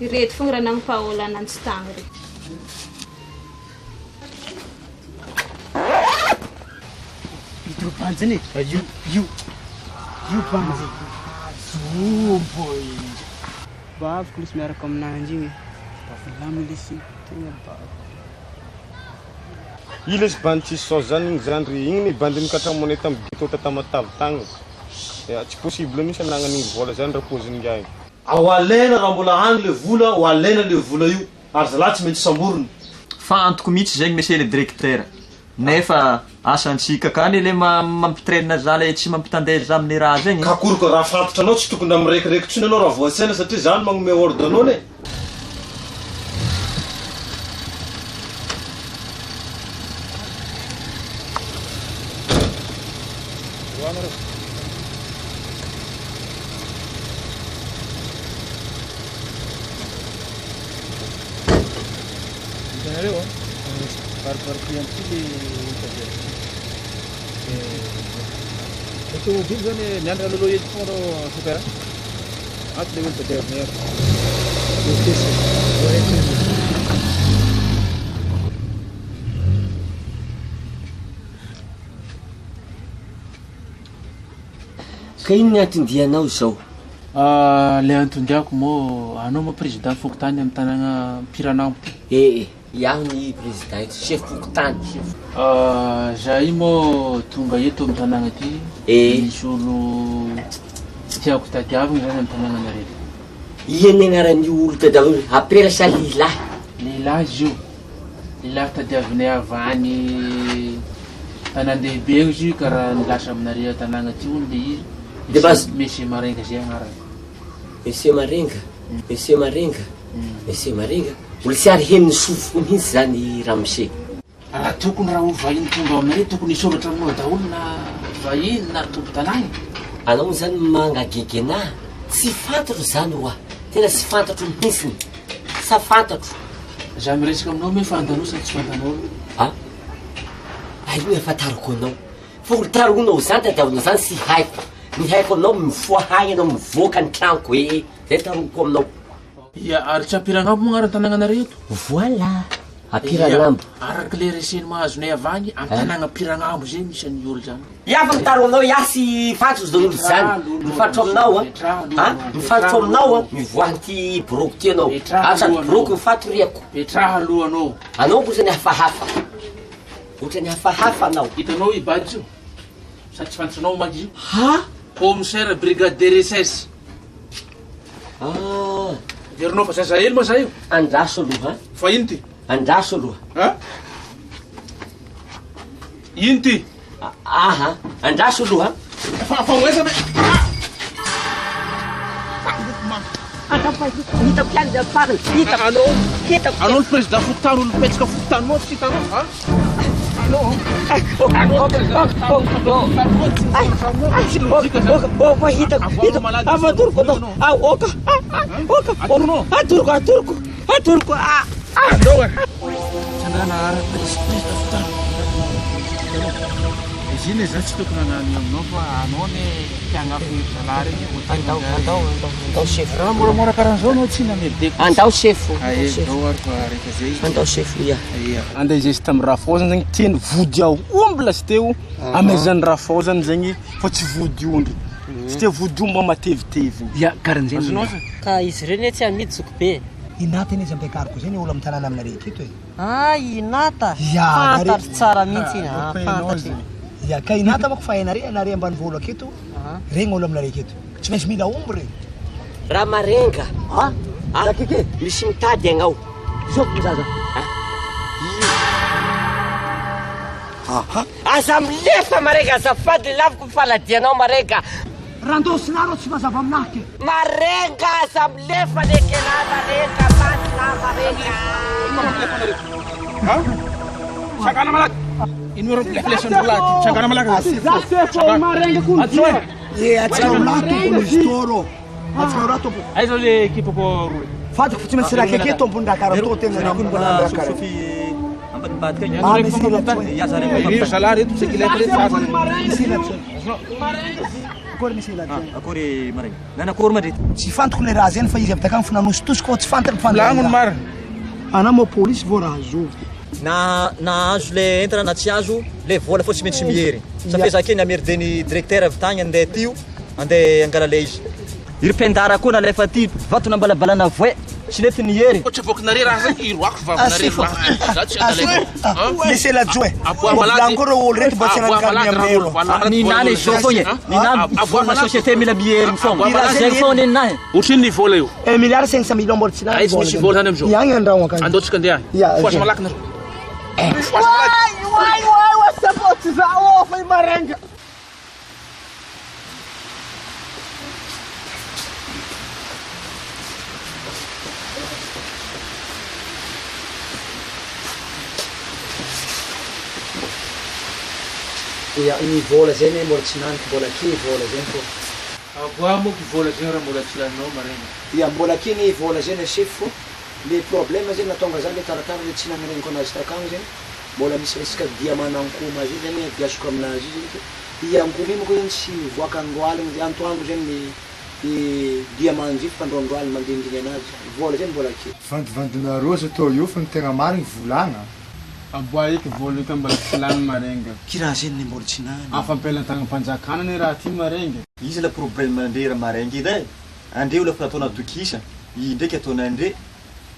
Ireto fogna raha nampahola ananjy tagny re. Ito bandy zany e. Io, io, io bandy. Zombo e. Baviko lesy miaraka aminanjy igny e. Bavy lesy igny, tegna bavy. Io lesy bandy tsisy saosy zany igny zandry, igny ne bandy nikatramo anay tam ghetto ta Tamatave tagny, ya tsy possible mintsy anagnany igny vola zany ra pôziny ngiahy. Ao alaina raha mbola agny le vola ho alaina le vola io ary zalahy tsy maintsy samborina. Fantoko mihitsy zegny monsieur le directeur nefa asantsika ka anie le mampitraine za le tsy mampitandeha za amle raha zegny e. Ka akory ko raha fantatra anao tsy tokony mirekireky tsony anao raha voatsaina satria za no magnome ordre anao anie. Hitanareo an, baribariky ihany ity le tadiaviko ity. Dia tomobily zany miandry aloha eto foana anareo chauffeur an. Ato le olo tadiavinay ato. Ka ino ny anton-dianao izao? Le anton-diako moa, anao moa président fokontany amin'ny tanàgna Ampiranambo ty? Eh eh, iaho ny président eto, chef fokontany. Za io moa tonga eto amin'ny tanàgna ty, Eh. misy olo tiako tadiavigna zany amin'ny tanàgnanareo. Ia ny agnaran'io olo tadiavina io? Apela sa lehilahy? Lehilahy izy io. Lehilahy tadiavinay avy any tanàn-dehibe eo izy io ka raha ny lasa aminareo an-tanàna aty hono le izy. De base. Monsieur Marenga zay agnarany. Monsieur Marenga, Monsieur Marenga, Monsieur Marenga. Mbola tsy ary henon'ny sofiko mihitsy zany ramose. Raha tokony raha ho vahiny tonga aminareo tokony hisoratra aminao daholo na vahiny na tompon-tanàna e. Anao moa zany mangagegy anah, tsy fantatro zany oa, tena tsy fantatro mihitsiny, sa fantatro. Za miresaka aminao me fantanao sa tsy fantanao aloha? A! Hay aloha ahafantarako anao, fa olo tarohinao zany tadiavinao zany tsy haiko, ny haiko aminao mifoha agny anao mivoaka ny tranoko ee, zay tarohiko aminao. Ia, ary tsy Ampiranambo moa agnaran'ny tanàgnanareo eto? Voilà! Ampiranambo. Ia, araka le renseignement azonay avy agny, amin'ny tanàgna Ampiranambo zay misy an'ny olo zany. Ia fa mitaro aminao ia sy fantatro zany olo zany, mifantotra aminao an, an, mifantotra aminao an, mivoaha an'ity biraoko ty anao, ary sady biraoko no fatoriako. Petraha aloha anao. Anao otrany hafahafa, otrany hafahafa anao. Hitanao i Badjo io? Sa tsy fantatranao manko izy io? Ha? Commissaire brigade de recherche. Ah. Heverinao fa zazahely moa za io? Andraso aloha. Fa ino ty? Andraso aloha. Ha? Ino ty? Aha, andraso aloha. Fa fa ho aiza me? Hitako ihany zay farany, hitako. Anao, hitako. Anao ny président fokontany, olo mipetsaka fokontany moa tsy hitanao, ha? Izy iny za tsy tokony hagnano aminao fa anao ne mpiagnafy zalahy regny Andao, andao, andao, andao sefo. Raha moramora karahan'izao anao tsy namerdeko. Andao sefo. Ae, andao ary fa rehefa zay. Andao sefo ia. Ia. Andeha hizesta amin'ny rafaozany zegny tiany vody aomby lasiteo amaizan'ny rafaozany zegny fa tsy vody ondry satria vody omby mba mateviteviny. Ya, karan'izay Azonao zany? Ka izy ireo anie tsy amidy zokibe. I Nata anie izy ampiakariko zay ny olo amin'ny tanàna aminareo aketo e. Ah i Nata! Ya, Fantatro tsara mihitsy iny ah, fantatro iny. Ya, ka i Nata manko fa hainare, anare ambanivolo aketo, regny olo aminareo aketo. Tsy maintsy mila omby regny. Ramarenga a! A! Misy mitady agnao. Zovy ny zaza. A! Io. Aha. Aza milefa Marenga azafady laviko ny faladianao Marenga. Randosinareo tsy mazava aminahy ke. Marenga aza milefa lekela Marenga maty la Marenga. Tsangana malaky. Ino ro milefilefy lahy ty? Tsangana malaky. Za sefo Marenga koa. Atsoy. E atsika roa lahy tompony izy tô rô. Atsika roa lahy tompony. Aiza le ekipako roa? Fantako fa tsy maintsy raha akaiky tompony raha karaha tô tegna Zareo koa mbola sofisofi ambadimbadika agny. Ah, misy ila Ya zareo koa Io zalahy reto tsy kilay reto. Misy ila Akory misy ila Akory Marenga. Nanakory ma ndreto? Tsy fantako le raha zegny fa izy avy takagny fa nanositosy koa tsy fantany fa Volagno ny marina. Anao moa polisy vao raha zovy. Na nahazo le entana na tsy azo, le vola fô tsy maintsy mihery. Sa fe za ke nameride-n'ny directeur avy tagny andeha aty io, andeha hangala le izy. Iry mpendara koa nalefa aty, vato nambalabalana voay, tsy nety nihery. Koa tsy avoakinareo raha zay, iroako vavinareo raha. Za tsy adalaiko. Laissez la joie. Aboa malady. Volagno koa reo olo reto mba tsy Aboa hagnano malady karemy raha aminay olo reo. valady. Ninany izy zao fogna e, ninany vola société mila miherigny fogna. Zegny fogna ninahy. Ohatrinona ny vola io? Un milliard 500 millions mbola tsy lany. Aiza misy vola zany amizao? Iagny andragno akagny. Andao tsika andeha agny. Ya, Fohaza ok. malaky nareo. Fohaza malaky. Oay oay oay sefo tsy za ô fa i Marenga. Ya, ny vola zegny mbola tsy laniko, mbola aky vola zegny fô. Aboaho moa ky vola zegny raha mbola tsy laninao maraina. Ya, mbola aky ny vola zegny chef fô le problème zegny nahatonga za le taratara le tsy nagnireniko anazy takagny zegny mbola misy resaka diamant ankoma zay zegny adiasiko aminazy io zegny fa i ankoma io manko zegny tsy mivoaka andro aligny zay antoandro zegny ny ny diamant io fa androandro aligny mandindigny anazy vola zegny mbola aky. Vandivandinareo aza atao eo fa ny tegna marigny volagna. Aboa eky vola io ka mbola tsy lany marenga. Ki raha zegny ne mbola tsy nany. Afampelantagnam-panjakana anie raha ty marenga. Iza la problème andre raha marenga edy e? Andre olo efa nataona atokisa, i ndraiky ataona andre,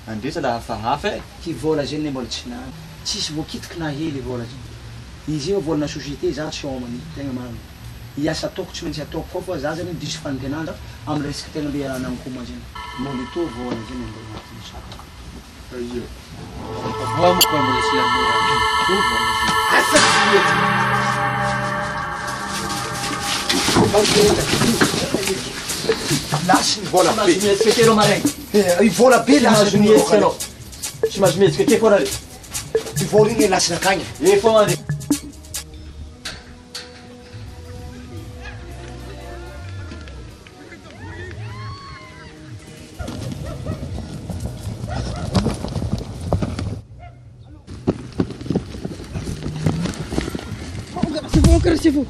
andre zala hafahafa e. Ty vola zegny ne mbola tsy nany. Tsisy voakitiky na hely vola zegny. Izy io volana société za tsy homagny, tegna marina. I asa ataoko tsy maintsy ataoko koa fa za zany diso fanantenana am resaka tegna mbe iarahana ankoma zegny. Mbola ito vola zegny mbola agnatin'ny sakako. Aia. Aboa moa ka mbola tsy lany raha io. Ito vola zegny. Asa tsy mety. Lasy ny vola be. Tsy mahazo mihetsika kely anao maraigny. Eh, i vola be Tsy mahazo lasy mihetsika anao. Tsy mahazo mihetsika kely foana re. I vola igny lasy nakagny. Eh foana re. Красиво.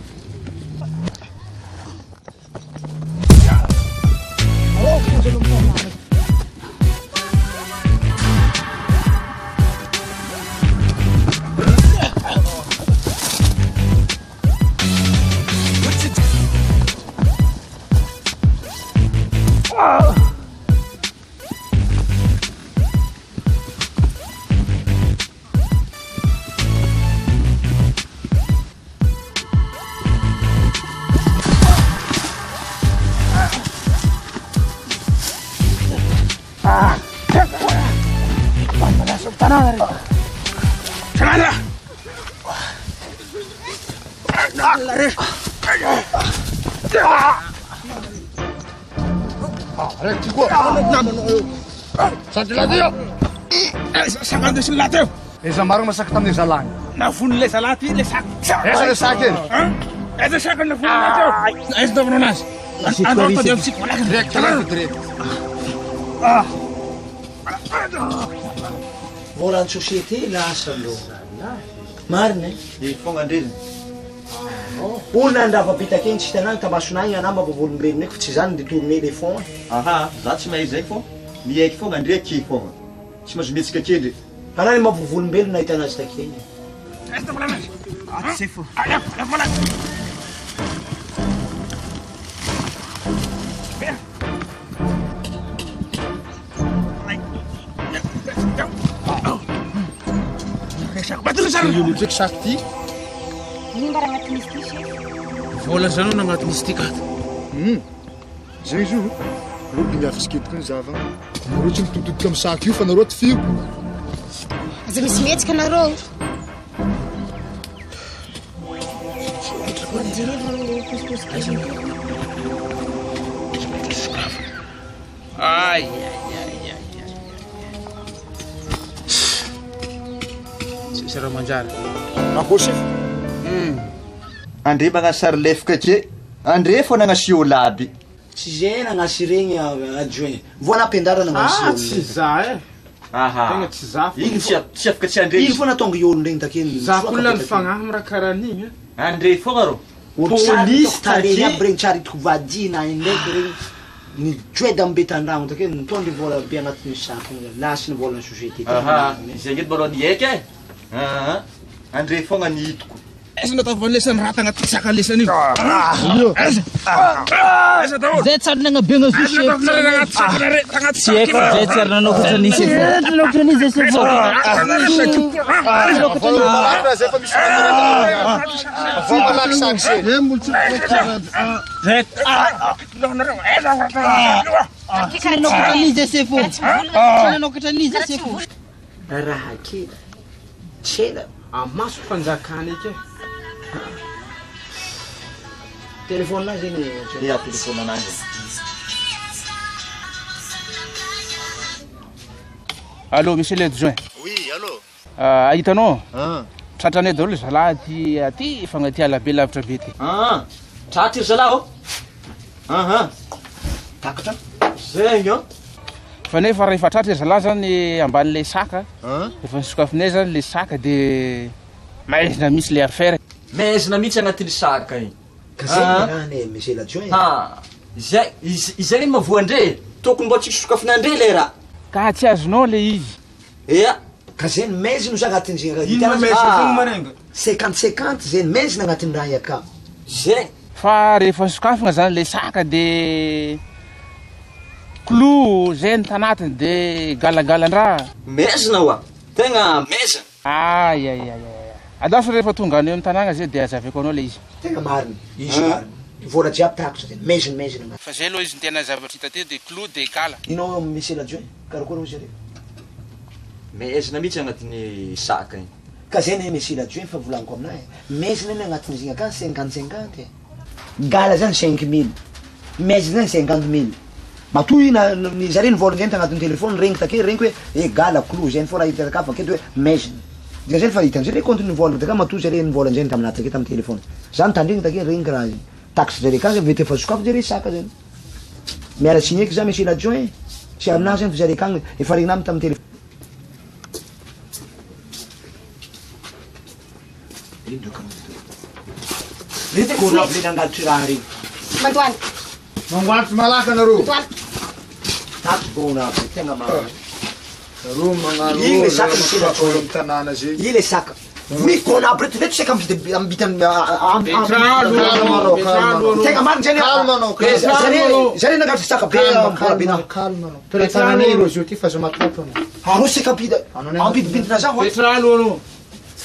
Aiza marina masaky tamin'ny zalahy? Navon'ilay zalahy ty le saky. Aiza le saky e? Aiza saky navon'ilay teo? Aiza nataovanao anazy? Andao tadiavo tsika malaky. Direct, direct, direct. Ah. Volan'ny société lasa aloha. Marina e? Eh fogna andre zany. Olona nandrava be takeny tsy hitanao tamasonay agny anah mba vavolombelona eky fa tsy zany détourner les fonds. Aha, za tsy mahay zay fô miaiky fogna andre akehy fogna. Tsy mahazo mihetsika kely e. Anah mba vavolombelona nahita anazy takeny. Io ndraiky saky ty. Ino mba raha agnatin'izy ty chef? Vola zany no agnatin'izy ty ka. Zegny izy io. Reo bingafintsika eto koa ny zava. Nareo tsy mitoditodika amin'ny saky io fa nareo tifiriko. Aza misy mihetsika nareo. Ay, ay, ay, ay, ay. Tsisy raha manjary. Akory chef? Andre magnasary lefaka ke. Andre fô nagnasio laby. Tsy zay nagnasy regny adjoint. Voa nampiandarana nagnasy Ah, tsy za e. Aha. Tegna tsy za fô. Igny tsy tsy afaka tsy andre. Ino foana tonga i olo regny takeny. Za koa lany fagnahy am raha karaha an'igny e. Andre fogna rô. Olo tsary Polisy hitako tarehy take. aby regny tsary hitako vadina indraiky regny. Nijoeda am betandragno take nitondry vola be agnatin'ny sac igny lasy ny volan'ny société. Aha, izay ngeto malôha niaiky e. Aha. Andre fogna ny hitako. Aiza nataovan'ny lesany raha tagnaty saka lesany io? Aiza? Aiza daholo? Zay tsary nagnabeagna zo Aiza nataovanareo tagnaty sakanareo tagnaty Tsy haiko fa zay tsary nanao ohatran'izy e. Nanao ohatran'izy e sefo. Tsy nanao ohatran'izy e sefo. Tsy nanao ohatran'izy e sefo. Raha kely tsela. Amaso fanjakana eky e. Téléphone nazy zegny Ya téléphone anazy. Allô, monsieur l'adjoint. Oui, allô. Ah, hitanao? Tratranay daholo zalahy aty aty fagnaty ala be lavitra be ty. Ah, tratra ry zalahy ô. Aha. Takatra. Zegny ô. Fa nefa rehefa tratra ry zalahy zany amban'ilay saka, efa nisokafinay zany le saka de maizina mihitsy le affaire. Maizina mihitsy agnatin'ny saka igny. Ka zegny raha ane monsieur l'adjoint. Ha. Izay izay iny mahavoa andre e. Tokony mbô tsy sokafin'andre le raha. Ka tsy azonao le izy. Ea. Ka zeny mezina ozy agnatin'ny zegny Ino ma mezina zegny marenga? 50 50 zeny mezina agnatin'ny raha iaka. Zegny. Fa rehefa sokafina zany le saka de clou zay ny tanatiny de galagalan-draha. Mezina oa! Tegna mezina. Ay ay ay ay. Andraso rehefa tonga any amin'ny tanàna zay de azavaiko anao le izy. Tegna marina, izy marina. Vola jiaby takatra zeny, mezina mezina marina. Fa zay aloha izy ny tena zavatra hita teo de clou de gala. Ino monsieur l'adjoint, karakory hozy areo? Mezina mihitsy agnatin'ny saka igny. Ka zay ne monsieur l'adjoint fa volaniko aminah e, mezina anie agnatin'ny zegny akany 50 50 e. Gala zany 5000, mezina zany 50000. Matoa i na ny zare nivolagna zay tagnatin'ny téléphone regny take regniko hoe e gala clou zay fô raha hita ka avy aketo hoe mezina. Dika zay fa hitan'zare le compte nivolagna taka matoa zare nivolagna zay taminahy take tamin'ny téléphone. Za nitandregny take regniko raha zegny. Taxe zare akagny zany mety efa sokafy zare saka zany. Miala tsiny eky za monsieur l'adjoint e, tsy aminahy zany fa zare akagny efa regninah tamin'ny téléphone. Reto nangalotry raha regny. Mandoaly. Mangoantsy malaka nareo. Tato bona aby tegna marina. Nareo magnano Iny le saka misy olo amin'ny tanàna zegny. Iny le saka. Mikona aby reto reto saka ambita ambita Tegna marina zany. Calme anao, calme. Zare zare nangalotry saka be mbola be na. Calme anao. Toetra-tanàna io izy io ty fa aza matahotra anao. Arô saka ampida ampidipidina zaho. Petra aloha anao.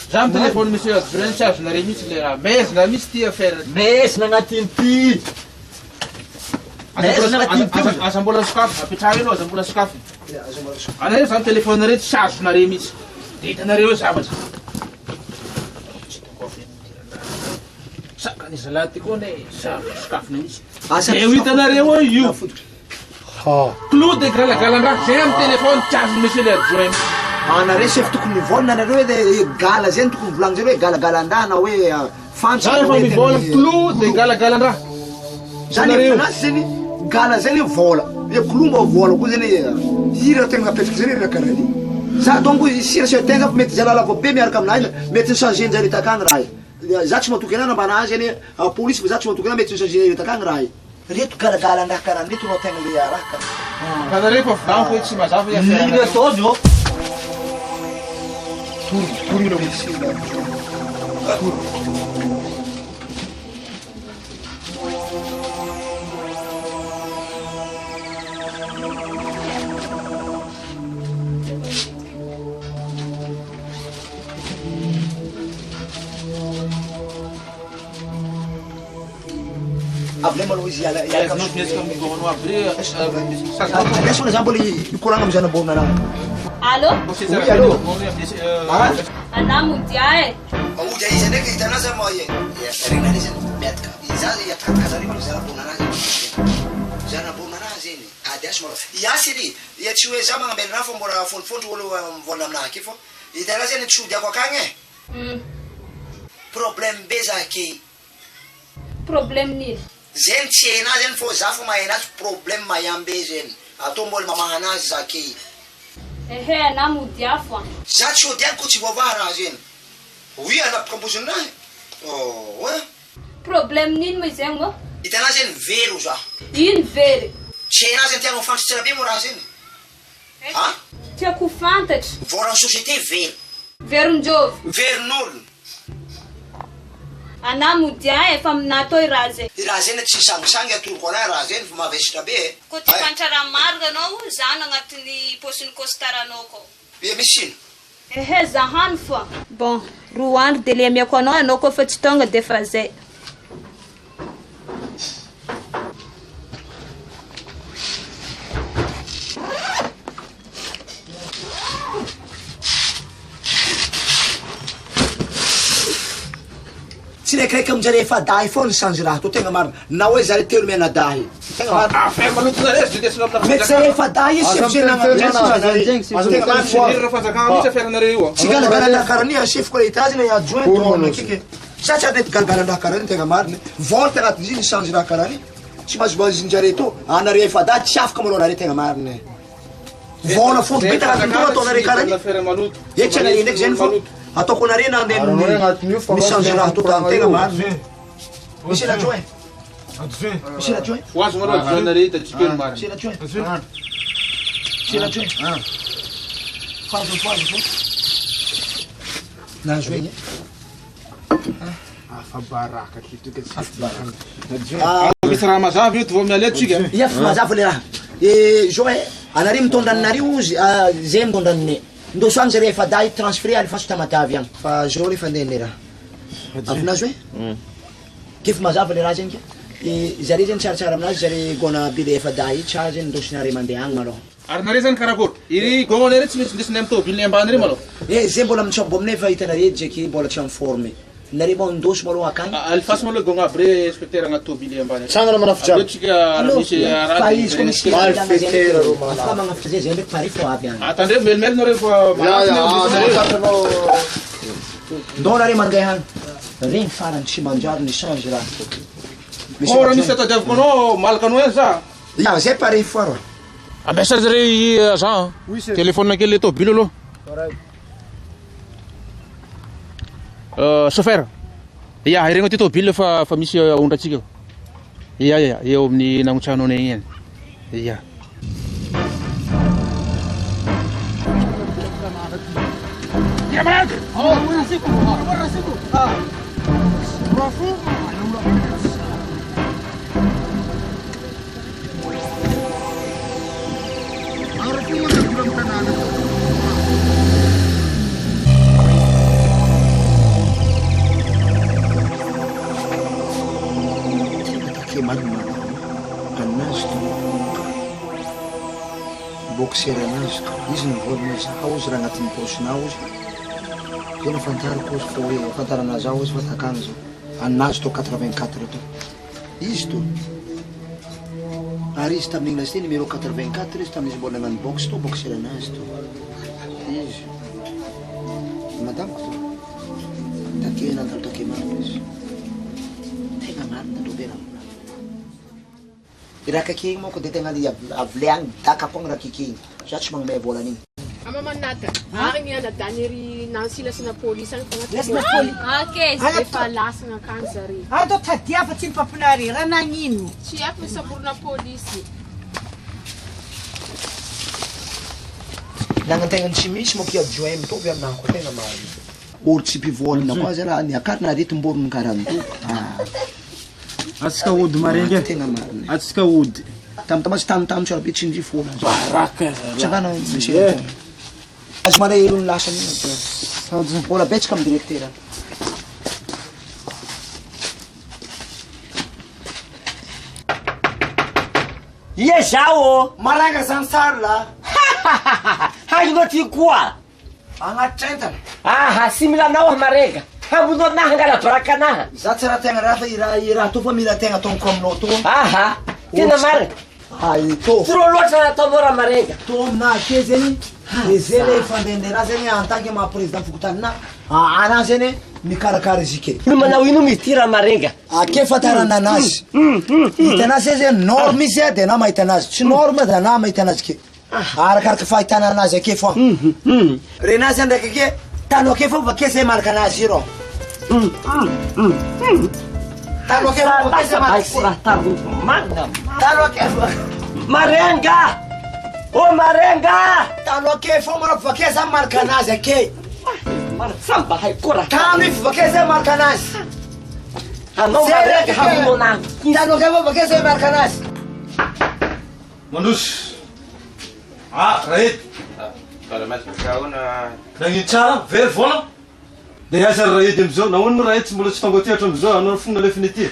Za mi-téléphone monsieur adjoint tsy azonareo mihitsy le raha. Mezina mihitsy ty affaire. Mezina agnatin'ity. Mezina agnatin'ity. Aza mbola sokafy, apetraho eo aloha aza mbola sokafy. Anareo zany téléphone nareo tsy azonareo mihitsy. De hitanareo eo zavatra. Saka ny zalahy ty koa ne sarotra sokafina mihitsy. Asa De ho hitanareo eo io. Clou de galagalan-draha zay amin'ny téléphone tsy azon'ny monsieur le adjoint. Anareo chef tokony mivolagna anareo hoe gala zay no tokony volagny zay hoe galagalan-draha na hoe fantsika. Za rehefa mivolagna clou de galagalan-draha. Zany hevitra zany gala zany vola. E clou mba vola koa zany hira tegna napetraka zany raha karaha iny. Za donc sira certain za fa mety zala lava be miaraka aminahy mety ni-changer njare takagny raha io. Za tsy matoky anahy na mba nahazy anie polisy fa za tsy matoky anahy mety ni-changer njare takagny raha io. Reto galagalan-draha karaha reto no tegna le raha ka. Fa nareo efa volaniko hoe tsy mazava i affaire Ino atao zao? Torina monsieur l'adjoint. Avy lay malôha izy hiala hiala Andraso za mbola hikoragna amy zanaborona anahy. Allô? Oui, allô? Ah? Ana modia e. Mody izy ndraiky hitanao za moa regninareo zany miadika za hiatrikatrika zareo malôha zanaborona anahy zany. Zanaborona anahy zeny ady asy malôha. Iasy ry ia tsy hoe za magnambela raha fa mbola fondrofondro olo mivolagna aminahy ake fô hitanao zany tsy hodiako akagny e. Problème be za ake. Problème nino? Zeny tsy hainah zeny fô za fô mahay anazy problème mayambe zeny atao mbola mamaha anazy za key. Ehe anah mody afo a. Za tsy hody any ko tsy voavaha raha zeny. Oui anapaka ambozoninahy oh eh. Problème nino moa izegny ô? Hitanah zeny very ho za. Ino very? Tsy hainah zeny tianao fantatry tsara be moa raha zeny ah. Tiako ho fantatry. Voran'ny société very. Verin-jovy. Verin'olona. Anah modia e, efa aminah tô i raha zay. I raha zay na tsy sangisangy atoroko anah raha zay fa mavesatra be e. Koa ty fantra raha marina anao zah no agnatin'ny paosin'ny costard-nao kao. Ia misy ino? Ehe zahano fa. Bon, roa andro de le amiako anao anao koa fa tsy tonga de fa zay. Tsy raikiraiky aminjare efa-dahy foana ny sanjy raha tô tegna marina na hoe zare telo mianadahy tegna marina. Affaire maloto nareo zay tesinao amina Mety zare efa-dahy izy sefo zay nagnano tegna marina. Fanjakana mihitsy affaire nareo io. Tsy galagalan-draha karaha ny sefo koa hita azy na adjoint to akaiky. Sa tsy ary mety galagalan-draha karaha ny tegna marina. Volte agnatin'izy iny sanjy raha karaha ny tsy mahazomahazinjare to anare efa-dahy tsy afaka malôha anare tegna marina. Vola fondro be tagnatin'ny to ataonare karaha ny. Etsy anare ndraiky zay fô ataoko anare na andeha mi-changer raha to tegna marina. Monsieur l'adjoint. Monsieur l'adjoint. Ho azo malôha adjoint nareo hitantsika eo ny marina. Monsieur l'adjoint. Monsieur l'adjoint. Fohazo, fohazo, fo. Nahazo aigna. Afa-baraka ty toka tsy Ah. Misy raha mazava eto vao miala eto tsika. Ia fa mazava le raha. Eh, zao e, anareo mitondra anareo izy, ah, zay mitondra anay. Ndoso agny zare efa-dahy transfert alefaso Tamatave agny. Fa zao refa andeha le raha. Avy nahazo e? K'efa mazava le raha zegny ke. Eh, zare zegny tsaratsara aminazy zare gona be le efa-dahy tsara zegny ndosinare mandeha agny malôha. Ary nareo zany karakory? Iry gôngonay reo tsy maintsy indesinay amin'ny tômôbile ambany reo malôha. Eh, zay mbola mitsabo aminay fa hitanare jeky mbola tsy en forme. Nareo mba ndoso malôha akagny. Alefaso malôha gôgna aby re inspecteur agnaty tômôbile ambany. Tsangana manafo jiaby. Avy eo tsika raha misy raha Fa de izy koa misy Malfaiteur rô Afaka magnafitra zay zay ndraiky pare fô avy agny. Atandremo melomelona reo fa Ya, ya, manafo ah, Ndao nareo mandeha agny. Regny farany tsy manjary ny change raha. Kô raha misy tadiaviko anao malaka anao ihany za. Ya, zay pare fo arô. Ampiasa zare i agent. Téléphone kely le tômôbile aloha. Euh, chauffeur. Ya, iregny ty tômôbile fa fa misy aondrantsika eo. Ya, ya, eo amin'ny nagnotsanao anay igny. Ya. Take marina anazy to boxer anazy to izy nivolagna zaho izy raha agnatin'ny paosinao izy zay nafantariko izy fa hoe afantarana zaho izy fa takagny zao anazy to 84 to izy to ary izy tamin'igny lasy numéro 84 izy tamin'izy mbola nagnano boxe to boxer anazy to izy madamiko to take nandalo take marina izy tegna marina to be raha I raha kake igny manko de tegna le avy agny dakako agny raha kake igny za tsy magnome vola an'igny. Amamanata, agny anadany ry Nancy lasana polisy agny fa Lasana poli- Ok, izy efa lasana akagny zare. Atao tadiava tsy mpampinare raha nagnino. Tsy haiko nisamborina polisy. Nagnantegna tsy misy manko i adjoint mitovy aminahy koa tegna marina. Olo tsy mpivolagna koa zay raha niakarina aretim-borogno karaha an'ito. Atsika ody marengy e. Tegna marina. Atsika ody. Tamitamasy tamitamy tsara be tsindry foana. Baraka. Tsangana monsieur. Azo malahelo ny lasany iny. Mbola betsaka amin'ny directeur. Ia zaho ô! Maranga zany sary la. Hainao ty koa! Agnaty entana. Aha, sy mila anao aho marega. Hamono anahy hangala baraka anahy. Za tsy raha tegna raha fa i raha i raha to fa mila tegna ataoko aminao to. Aha, tena marina. Ay to. Trop loatra raha ataonao raha marega. To aminahy ake zegny, de zay le fandehandeha raha zegny en tant que maha président fokontany anahy zegny mikarakara izy ike. Ino manao ino misy ty raha marenga. Ake fatarana anazy. Hitanazy zay zegny norme izy de anah mahita anazy, tsy norme de anah mahita anazy ke. Arakaraka fahitana anazy ake foagna. Renazy zany ndraiky ake, taloha ake fô bakeo zay malaka anazy io rô. Taloha ake fô bakeo zay malaka Lasa raha taroko marina. Taloha ake fô. Marenga! Ô marenga! Taloha ake fô malôha bakeo zany malaka anazy ake. Marina mba haiko raha. Tano io fô bakeo zay malaka anazy. Anao Zay marenga ndraiky hamono anahy. Taloha ake fô bakeo zay malaka anazy. Mandroso. Ah, Rahedy. Nagnino tsara? Very vola? De aiza ry Rahedy amizao? Nahoana moa Rahedy tsy mbola tsy tonga aty hatramin'izao? Anao fo nalefiny aty.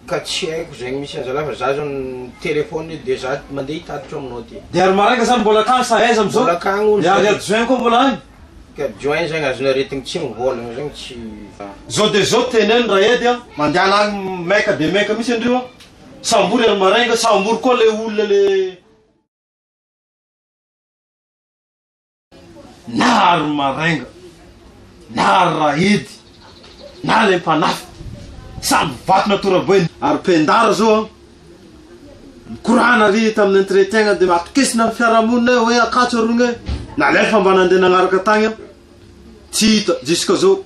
Ka tsy haiko zegny misy anzalahy fa za zao ny-téléphone de za mandeha hitatitra aminao aty. De ary marainga zany mbola akagny sa aiza amizao? Mbola akagny olo De ary adjoint koa mbola agny? Ka adjoint zegny azon'ny aretigny tsy mivôlagna zegny tsy. Zao de zao teneno Rahedy a, mandehana agny maika de maika mihitsy andreo a. Sambory ary marainga, sambory koa le olona le. Na ary marainga, na ary Rahidy, na le mpanafika, samby vato natoraboeny. Ary Pendara zao an, nikorana ry tamin'ny entretien de atokisina ny fiarahamonina eo hoe Ankatso arogna e, nalefa mba nandeha nagnaraka tagny an, tsy hita jusqu'à zao,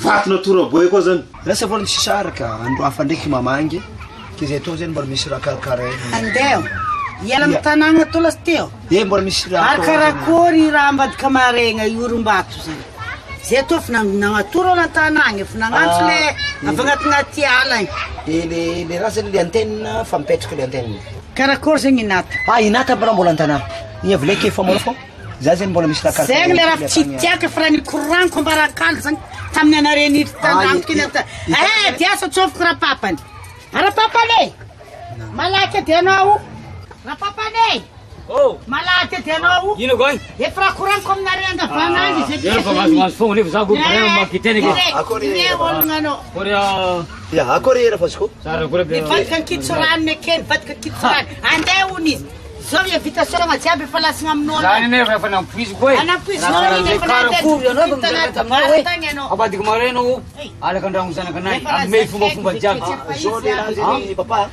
vato natoraboe koa zany. Lasa vola tsy saraka, andro hafa ndraiky mamangy, ke zay tô zany mbola misy raha karakaraina. Andeha hiala amin'ny tanàgna tô lasy teo. Eh mbola misy raha Ary karakory raha ambadika maregna io orimbato zany. Zay tô fa nagnatoro olo an-tanàgna, efa nagnantso le avy agnatignaty ala agny. De le le raha zany le antenne fa mipetraka le antenne. Karakôry zegny i Nata? Ah i Nata mbola mbola an-tanà. Igny avy leke efa mbola fô za zegny mbola misy raha Zegny le raha tsy tiako efa raha nikoragniko ambarakaly zagny tamin'ny anare niditra tan-dranoko iny ata. Eh dia asa tsofiko rapapany. Rapapany e! Malaky edy anao. Rapapany e! Oh! Malaky edy anao. Ino koa? Efa raha koragniko aminare andavanandro izy Ino fa mahazomazo foagna nefa za ko bare makiteny ke. Akory Ireo olona anao. Akory ah. Ya, akory raha faziko. Tsara akory aby. Nivadika ankitsorano eke, nivadika ankitsorano. Andeha hono izy. Zao ya vita soragna jiaby efa lasagna amin'olo. Zany nefa efa nampoiziko e. Anampoizinao iny efa nandeha Karakory anao ba tanaty miaraka taminao e. tagny anao. Avadiko maraina o. Alaka andragno zanakanay. Amey fombafomba jiaby. Zao le raha zegny papa.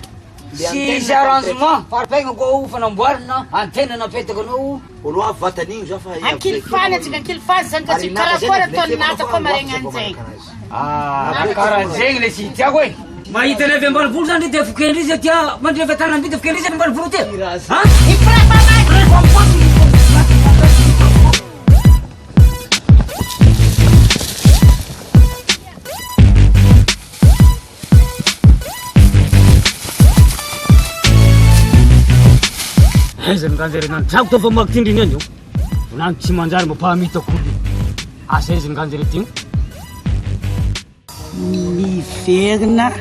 Tsisy arrangement, faripaigna koa fanamboarana antenne napetaka anao. Olo avy vatan'igny zao fa Ankilifany antsika ankilifany zany ka tsy karakory ataon'ny nata koa maregny an'zegny. Ah, karaha zegny le tsy tiako e. Mahita ny avy ambanivolo zany de fokendry izy aty mandry avy an-tanamby de fokendry izy any ambanivolo aty. Ha? Aiza ny ganjary nany? Drako tao fa makitindriny any io. Volany tsy manjary mba mpahamitako olo. Asa aiza ny ganjary ty? Miverina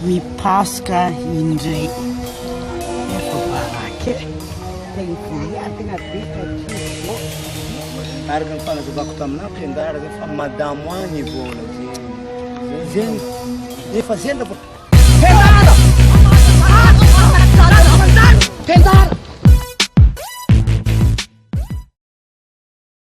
mipasoka indray. Efa baraka e. Tegna vomiadina be satria Araka ny fanazavako taminao mpiangara zay fa madamo agny vola zegny. Zegny efa zegny raha Tendara! Tendara!